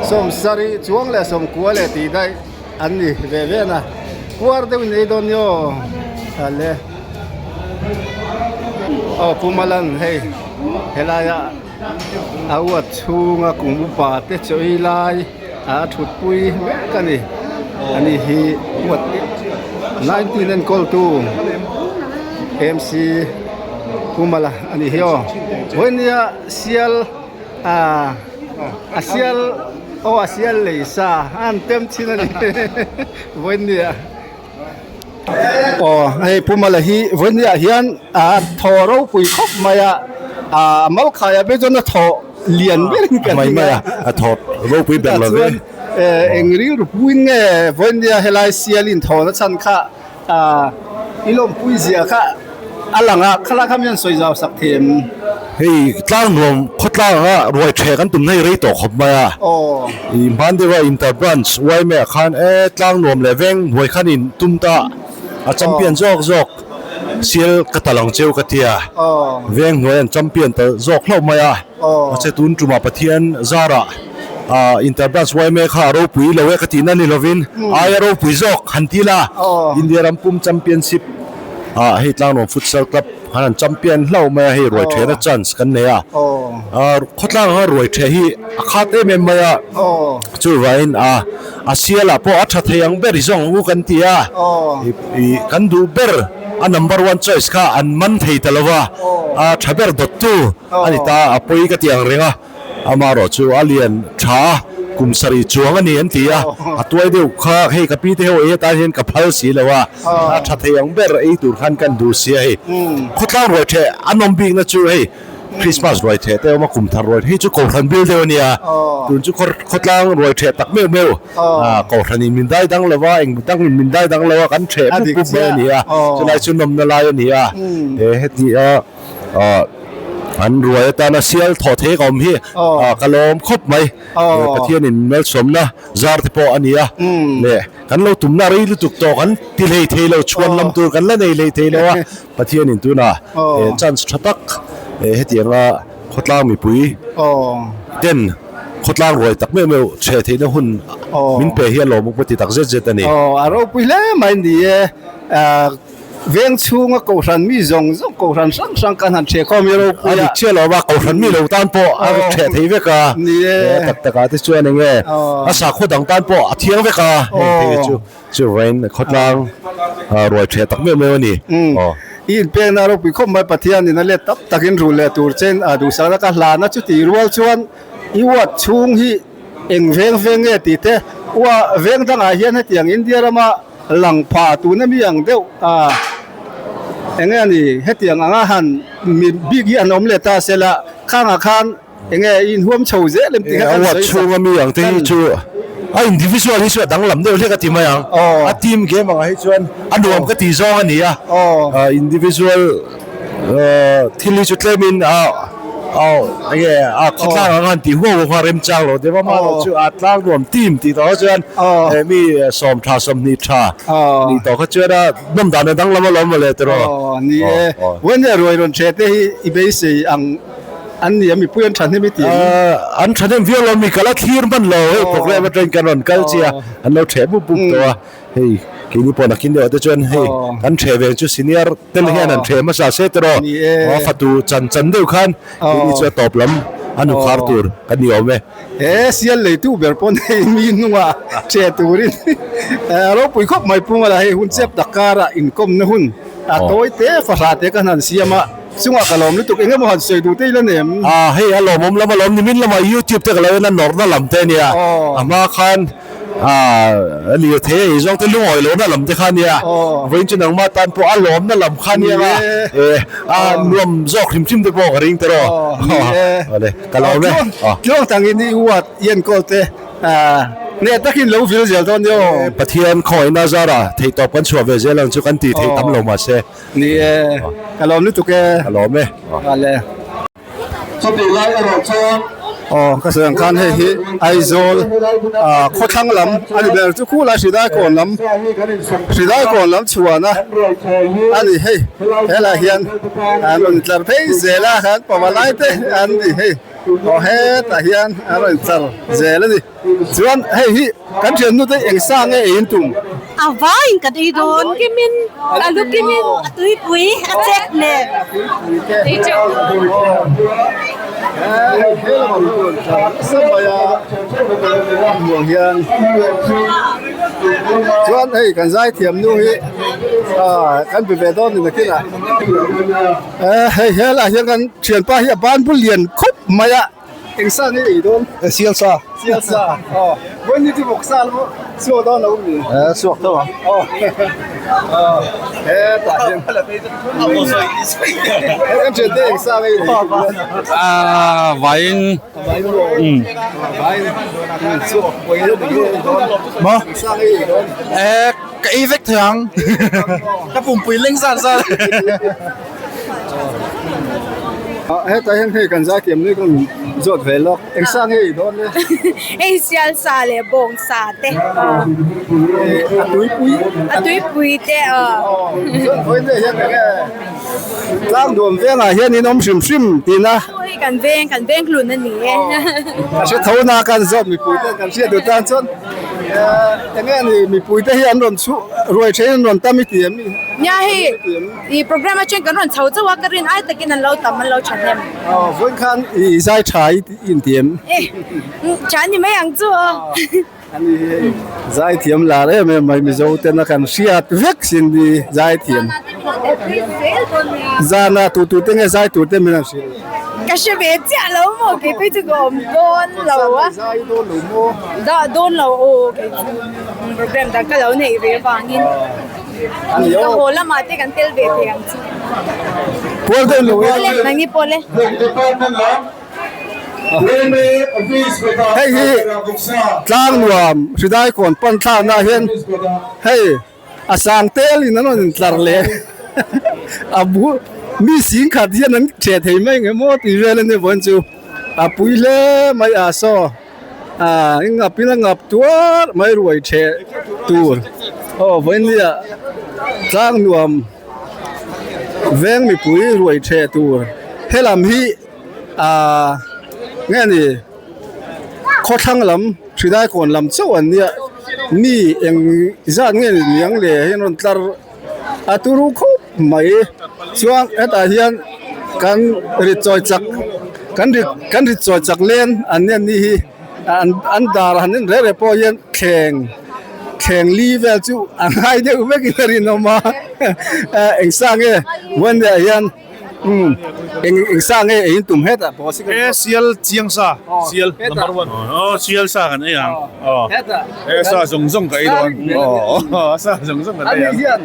sawmsarih chuang leh sawmkua leh tih daih an ni ve ve na puar deuh in ei dawn ni aw ale aw Pu Malan hei helaia a uat chhunga kum upa te chaw ei lai a thutpui mek a ni ani hi uat 19 enkawl tu MC Pu Mala a ni hi aw vawinia sial ah a sial aw a sial lei sa a an tem thin a ni vawinia. Aw hei Pu Mala hi vawinia hian a thaw ropui khawp mai a a mal khai ah phei chuan a thaw lian ber in ka ring a a thaw ropui ber lo ve eng rilru puiin nge vawinia helai sial in thaw na chhan kha i lawmpui zia kha a lang a khalai kha mi an sawi zau sak thei em? Hei tlang nuam khawtlang anga ruai theh kan tum na hi rei tawh khawp mai a. I hman deuha inter branch yma ah khan e tlang nuam leh veng hnuai khan in tum ta a champion zawk zawk sial ka tal ang cheu ka tia veng hnuai an champion ta zawk hlauh mai a. Mahse tun tumah Pathian zarah inter branch yma kha a ropui lo e ka tihna ni lovin aia ropui zawk han ti la India ram pum championship ah hei Tlangnuam Futsal Club khan an champion hlauh mai a hei ruai thehna chance kan nei a khawtlang anga ruai theh hi a khat em em mai a chuvangin a sial ah pawh a tha thei ang ber i zawng ang u kan ti a ih kan duh ber a number one choice kha an man thei ta lo va a tha ber dawttu a ni ta a pawi ka ti ang reng a. Amaherawh chu a lian tha a, kum sarih chuang a ni an ti a, a tuai deuh kha hei ka pi te ho ei atan hian ka phal si lo a, a tha thei ang ber ei tur khan kan duh si a hei. Khawtlang ruai theh a nawm bikna chu hei Christmas ruai theh te awm a, kum thar ruai hei chu Kohhran bil deuh a nia, tun chu khawtlang ruai theh tak meuh meuh Kohhran in min dai dang lo va, eng dang in min dai dang lo a, kan theh mup mup mai a ni a, chulai chu nawmna lai a ni a, heti a. An ruai atana sial thawh thei ka awm hi ka lawm khawp mai. Pathianin malsawmna zar te pawh a ni a, leh kan lo tumna rei lutuk tawh kan ti hlei thei lo, chhuan lam tur kan la nei hlei thei lo a, Pathianin tunah chance tha tak hetianga khawtlang mipui ten khawtlang ruai tak meuh meuh chhe theihna hun min pe hi a lawmawm ka ti tak zet zet a ni. A ropui hle mai ni e. Veng chhunga kohhran mi zawng zawng kohhran hrang hrang kan han ṭheh khawm i ropui a. A dik chiah lo va, kohhran mi lo tan pawh a ṭheh thei vek a. Ni e. Tak takah te chuan eng nge a sakhua dang tan pawh a thiang vek a, heng thei chu chuvain khawtlang ruai ṭheh tak meuh meuh a ni. I inpekna ropui khawp mai Pathianin a let tam takin rul leh tur chen a duhsakna ka hlan a, chutih rual chuan i uat chhung hi eng veng veng nge tih te, ua veng dangah hian hetiang India rama Lang pha tuna mi ang deuh a enge a ni hetiang anga han mi bik hi an awm leh ta se la khangah khan enge i inhuam chho zel em tih kha kan sawi chhunga mi ang te hi chu a individual hi chu a danglam deuh hlek a ti mai ang a team game angah hi chuan a nuam ka tih zawng a ni a individual Thil hi chu tlemin a enge a khawtlang ang han tih huau huau kha remchang lo deuh a mahlo chu a tlang nuam team tih tawh kha chuan mi sawm tha sawmhnih tha nih tawh kha chuan a nawm dan a danglam alawm mawle tiraw. Aw ni e, Wende ruai rawn ṭhe te hi i beisei ang an ni a mipui an ṭhahnem i tih ang. An ṭhahnem viau lo mi ka la thlir hman lo hei program atangin kan rawn kal chiah a an lo ṭheh bup bup tawh a. Hei Keini pawh nakin deuh ah te chuan hei kan ṭheh ve chu senior te hian an ṭheh hmasa se tiraw aw fatu chan chan deuh khan keini chu a tawp lam a nu khar tur kan ni awm e. He sial leitu ber pawn hei mi hnungah ṭheh turin a ropui khawp mai pung a la hei hun chep tak karah inkawmna hun a tawi te fahrah te kan han siam a. Chungah ka lawm lutuk eng emaw han sawi duh te ila nem. Ah hei a lawmawm lam a lawm nimin lamah youtube te ka lo en a nawrhna lam te ania a hma khan ah lirthei a eizawng te lungawi lohna lam te kha ania vawiin chu nangmah tan pawh a lawmna lam kha ania nga eh a nuam zawk hrim hrim te pawh ka ring tawh awle ka lawm e. Tluang tangin i uat i enkawl te neh takin lo vil zel dawn nia aw. Pathian khawngaihna zara theihtawp kan chhuah ve zel ang chu kan tih theih tam lo mahse. Ni e, ka lawm lutuk e. Ka lawm e. Vale. Chutih lai erawh chuan. Aw ka sawi ang khan hei hi Aizawl ah khawthlang lam a ni ber chu khulai Hridai kawn lam Hridai kawn lam chhuan a a ni hei helaiah hian an rawn tlar phei zel a khan pavalai te an ni hei aw hetah hian an rawn tlar zel a ni. Chuan hei hi kan thiannu te eng sa nge ei in tum? A vaiin kan ei dawn. Kimin, a lu kimin, a tuipui, a chek nen. Ei teuh dawn. Hei he lamah pawh rawn tlar nasa mai a, hmuh hian. Chuan hei kan zaithiam nu hi kan be ve dawn ni nakinah. Hei helaiah hian kan thianpa hi a ban bul lian khawp mai a. Eng sa nge ei dawn? Sial sa. Sial sa. Aw. Vawi ni chu vawk sa lo suak dawn lo mi? Eh suak tho ang. Aw. Aw. Hetah hian. He kan thian te eng sa nge ei dawn? Ah vaiin. Vaiin maw? Um. Vaiin. Suak vawi ni chu ei dawn. Maw? Eng sa nge ei dawn? Eh ka ei vek thei ang. Ka pumpui leng zat zat. Hetah hian hei kan zaithiam nui ka zawt ve lawk eng sa nge i dawn le? Hei sial sa leh bawng sa te a tuipui a tuipui te aw chuan vawiin leh hian enge tlang nuam vengah hian in awm hrim hrim tihna hei kan veng kan veng hlun a ni e ka hre tho na kan zawt mipui te kan hriat duh tan chuan enge ni mipui te hi an rawn chhuh ruai thein an rawn tam i ti em mi? Nia hei I program atang kan rawn chho chauh a, ka rin ai takin an lo tam an lo tha hnem. Aw, vawiin khan i zai tha i inti em? E, tha ni mai ang chu aw. Ani hi zai thiam lar em em mai Mizo tena kan hriat vek sin ni zai thiam. Zana tu tu te nge zai tur te min han hrilh? Ka hre ve chiah lo maw kei phei chu ka awm dawn lo a. Zai dawn lo maw? Dah dawn lo aw kei chu program dang ka lo neih ve avangin. Ka haw lamah te kan tel ve thei ang chu. Pual deuh lo e. Pawle, nangni pawle. Hei hi tlang nuam Hridai kawn pan thlakna ah hian hei a sang tel in an rawn intlar leh a bul mi sing khat hian an ṭheh thei mai ang em aw tih vel a nia vawiin chu a pui hle mai a saw. Ah i ngap in a ngap tuar mai ruai theh tur aw vawinia tlang nuam veng mipui ruai theh tur helam hi ah nge ni khawthlang lam hridai kawn lam chauh an nia mi eng zat nge ni niang le hian rawn tlar a turu khawp mai chuan hetah hian kan rit chawi chak kan rit kan rit chawi chak len an nia ni hi an an dar han en reh reh pawh hian thleng thleng li vel chu a ngai deuh vek in a rinawm a eng sa nge one day ah hian. Umm eng eng sa nge ei in tum hetah pawh si E sial chiang sa sial number one aw sial sa kan ei ang aw e sa zawng zawng ka ei dawn aw sa zawng zawng kan ei ang ani hian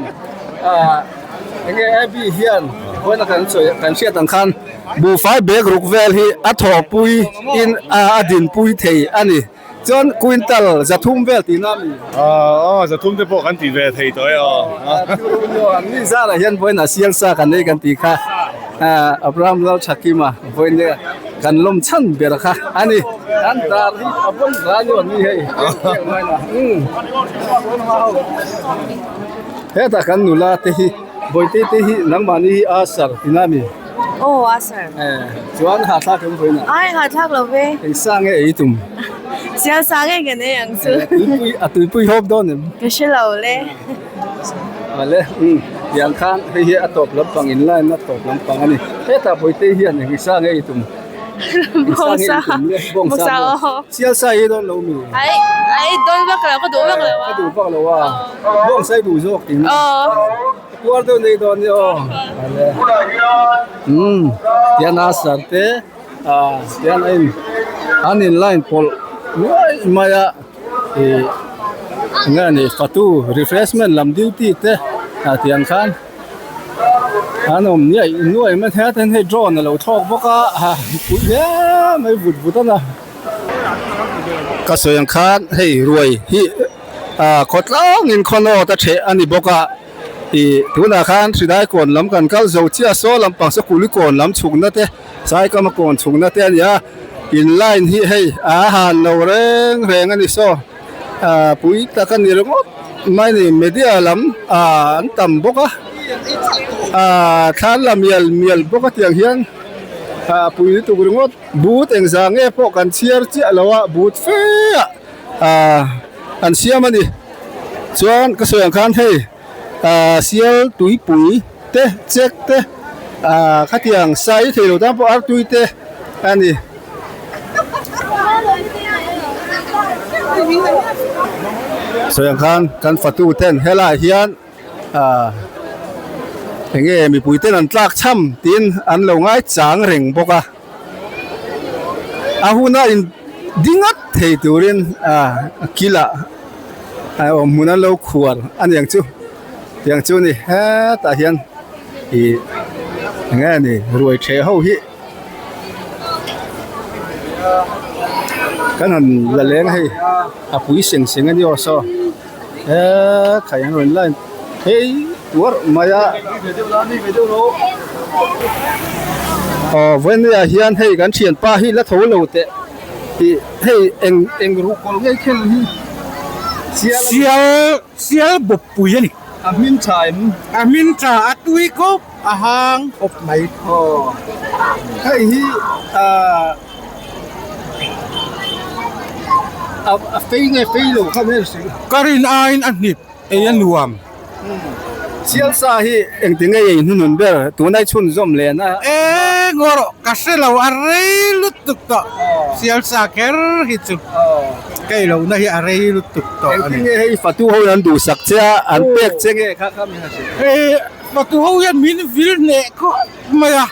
enge Abby hian vawiin a kan sawi kan hriat ang khan buhfai bag ruk vel hi a thawhpui in a dinpui thei a ni. Chuan quintal zathum vel tihna a mi? Aw, zathum te pawh kan ti ve thei tawh e aw. Ni zarah hian vawiin a sial sa kan nei kan tih kha Abraham Lalthakima vawiin kan lawm chhan ber kha a ni. An dar hi a vawn ran emaw ni hei. Hetah kan nula te hi Bawihte te hi nangmahni hi a sar tihna a mi? Aw a sar. Chuan hahthlak em vawiin ah? Ai hahthlak lo ve. Eng sa nge ei tum? Sial sa ngei kan ei ang chu. Tuipui a tuipui hawp dawn em? Ka hre lo le. Awle umm tiang khan hei hi a tawp lampang in line a tawp lampang a ni. Hetah Bawihte hian eng isa nge i tum? Bawng sa. Bawng sa maw? Sial sa hi dawn lo mi? Ai ai dawn vak lo ka duh vak lo a. Ka duh vak lo a. Bawng sa i duh zawk tih na. Puar deuh nei dawn ni aw. Awle umm tiang a sar te ah tiang a in an in line pawlh nuai mai a ih eng nge ni fatu refreshment lam duty te ah tiang khan. An awm nuaih nuaih mai a hetiang hei drone a lo thlawk bawk a ha pui hle mai vut vut a na. Ka sawi ang khan hei ruai hi ah khawtlangin khawnawt a ṭheh a ni bawk a ih tunah khan hridai kawn lam kan kal zo chiah saw lampang saw kuli kawn lam chhukna te saikama kawn chhukna te a ni a in line hi hei a han lo reng reng a ni saw. Ah pui tak a ni ringawt mai ni media lam ah an tam bawk a ah thla la mial mial bawk a tiang hian ah pui lutuk ringawt but engzah nge pawh kan chhiar chiah lo a but fe ah ah an siam a ni chuan ka sawi ang khan hei ah sial tuipui te chek te ah khatiang sai thei lo tan pawh artui te a ni. Sawi ang khan kan fatu ten helaiah hian ah eng nge mipui ten an tlak cham tiin an lo ngai chang reng bawk a a huna in ding at thei turin ah kilah awm hmun an lo khuar a ni ang chu tiang chu a ni hetah hian ih eng nge ni ruai ṭheh ho hi. Kan han la leng a hei a pui seng seng a ni aw saw heee khai an rawn line phei tuar mai a aw vawinia hian hei kan thianpa hi la tho lo teh tih hei eng eng ruhkawl ngei khel hi sial sial sial bawp pui a ni a hmin tha em a hmin tha a tui khawp. A hang khawp mai. Aw hei hi ah a fei nge fei lo kha hmel si. Ka rin aiin a hnip ei a nuam. Sial sa hi engti nge ei hnunun ber tunai chhunzawm len a. E ngaw rawh ka hre lo a rei lutuk tawh sial sa kher hi chu ka ei lohna hi a rei lutuk tawh a ni. Engti nge hei fatu ho in an duhsak che a an pek che nge kha kha mi ha hrilh. Fatu ho hian min vil hneh khawp mai a,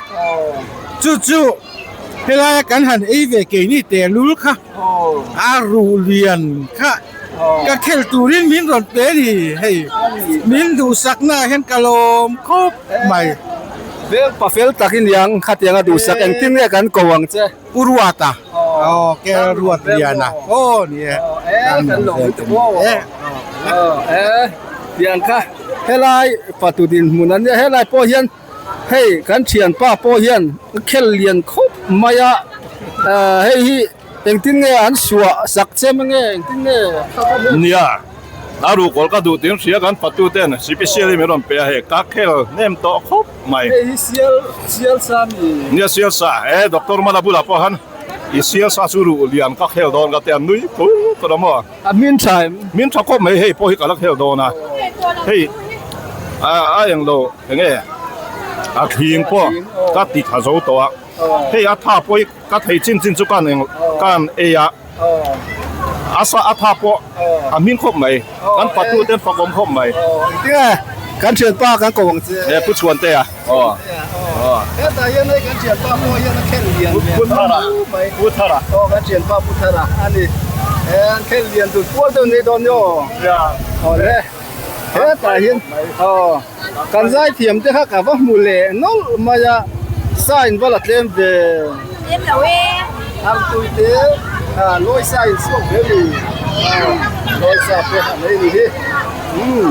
chu chu helaia kan han ei ve keini tehlul kha a ruh lian kha ka khel turin min rawn pe a ni hei min duhsakna ah hian ka lawm khawp mai. Veng pafel tak i niang khatianga duhsak engtin nge kan ko ang che? Pu Ruata aw Kel Ruat Liana aw ni e kan lo lutuk aw e tiang kha helai fatu dinhmun an nia helai pawh hian hei kan thianpa pawh hian khel lian khawp mai a hei hi engtin nge an suah sak chem ange engtin nge nia a ruhkawl ka duh tin hria kan fatu ten sipisial hi min rawn pe a hei ka khel hnem tawh khawp. mai. Hei hi sial sial sa mi. Nia sial sa e doctor Mala bulah pawh khan i sial sa chu ruh lian ka khel dawn ka ti a nui kur kur a maw. A hmin tha em? Hmin tha khawp mai hei pawh hi ka la khel dawn a hei a a eng lo eng nge a thling pawh ka ti tha zo tawh a hei a tha pawh hi ka thei chin chin chu ka han eng ka han ei a a sa a tha pawh a hming khawp mai kan patu te an fakawm khawp mai. Engtinge kan thianpa kan ko ang che. E Pu Chhuantea aw aw hetah hian hei kan thianpa pawh hian a khel lian ve Pu Thara Pu Thara aw kan thianpa Pu Thara a ni e an khel lian dun puar deuh nei dawn ni aw aw le hetah hian aw kan zaithiam te kha ka va hmu leh nawlh mai a sign va la tlem ve tlem lo e artui te ah lawi sa in chhuak ve ni ah lawi sa pawh a nei ni hi umm.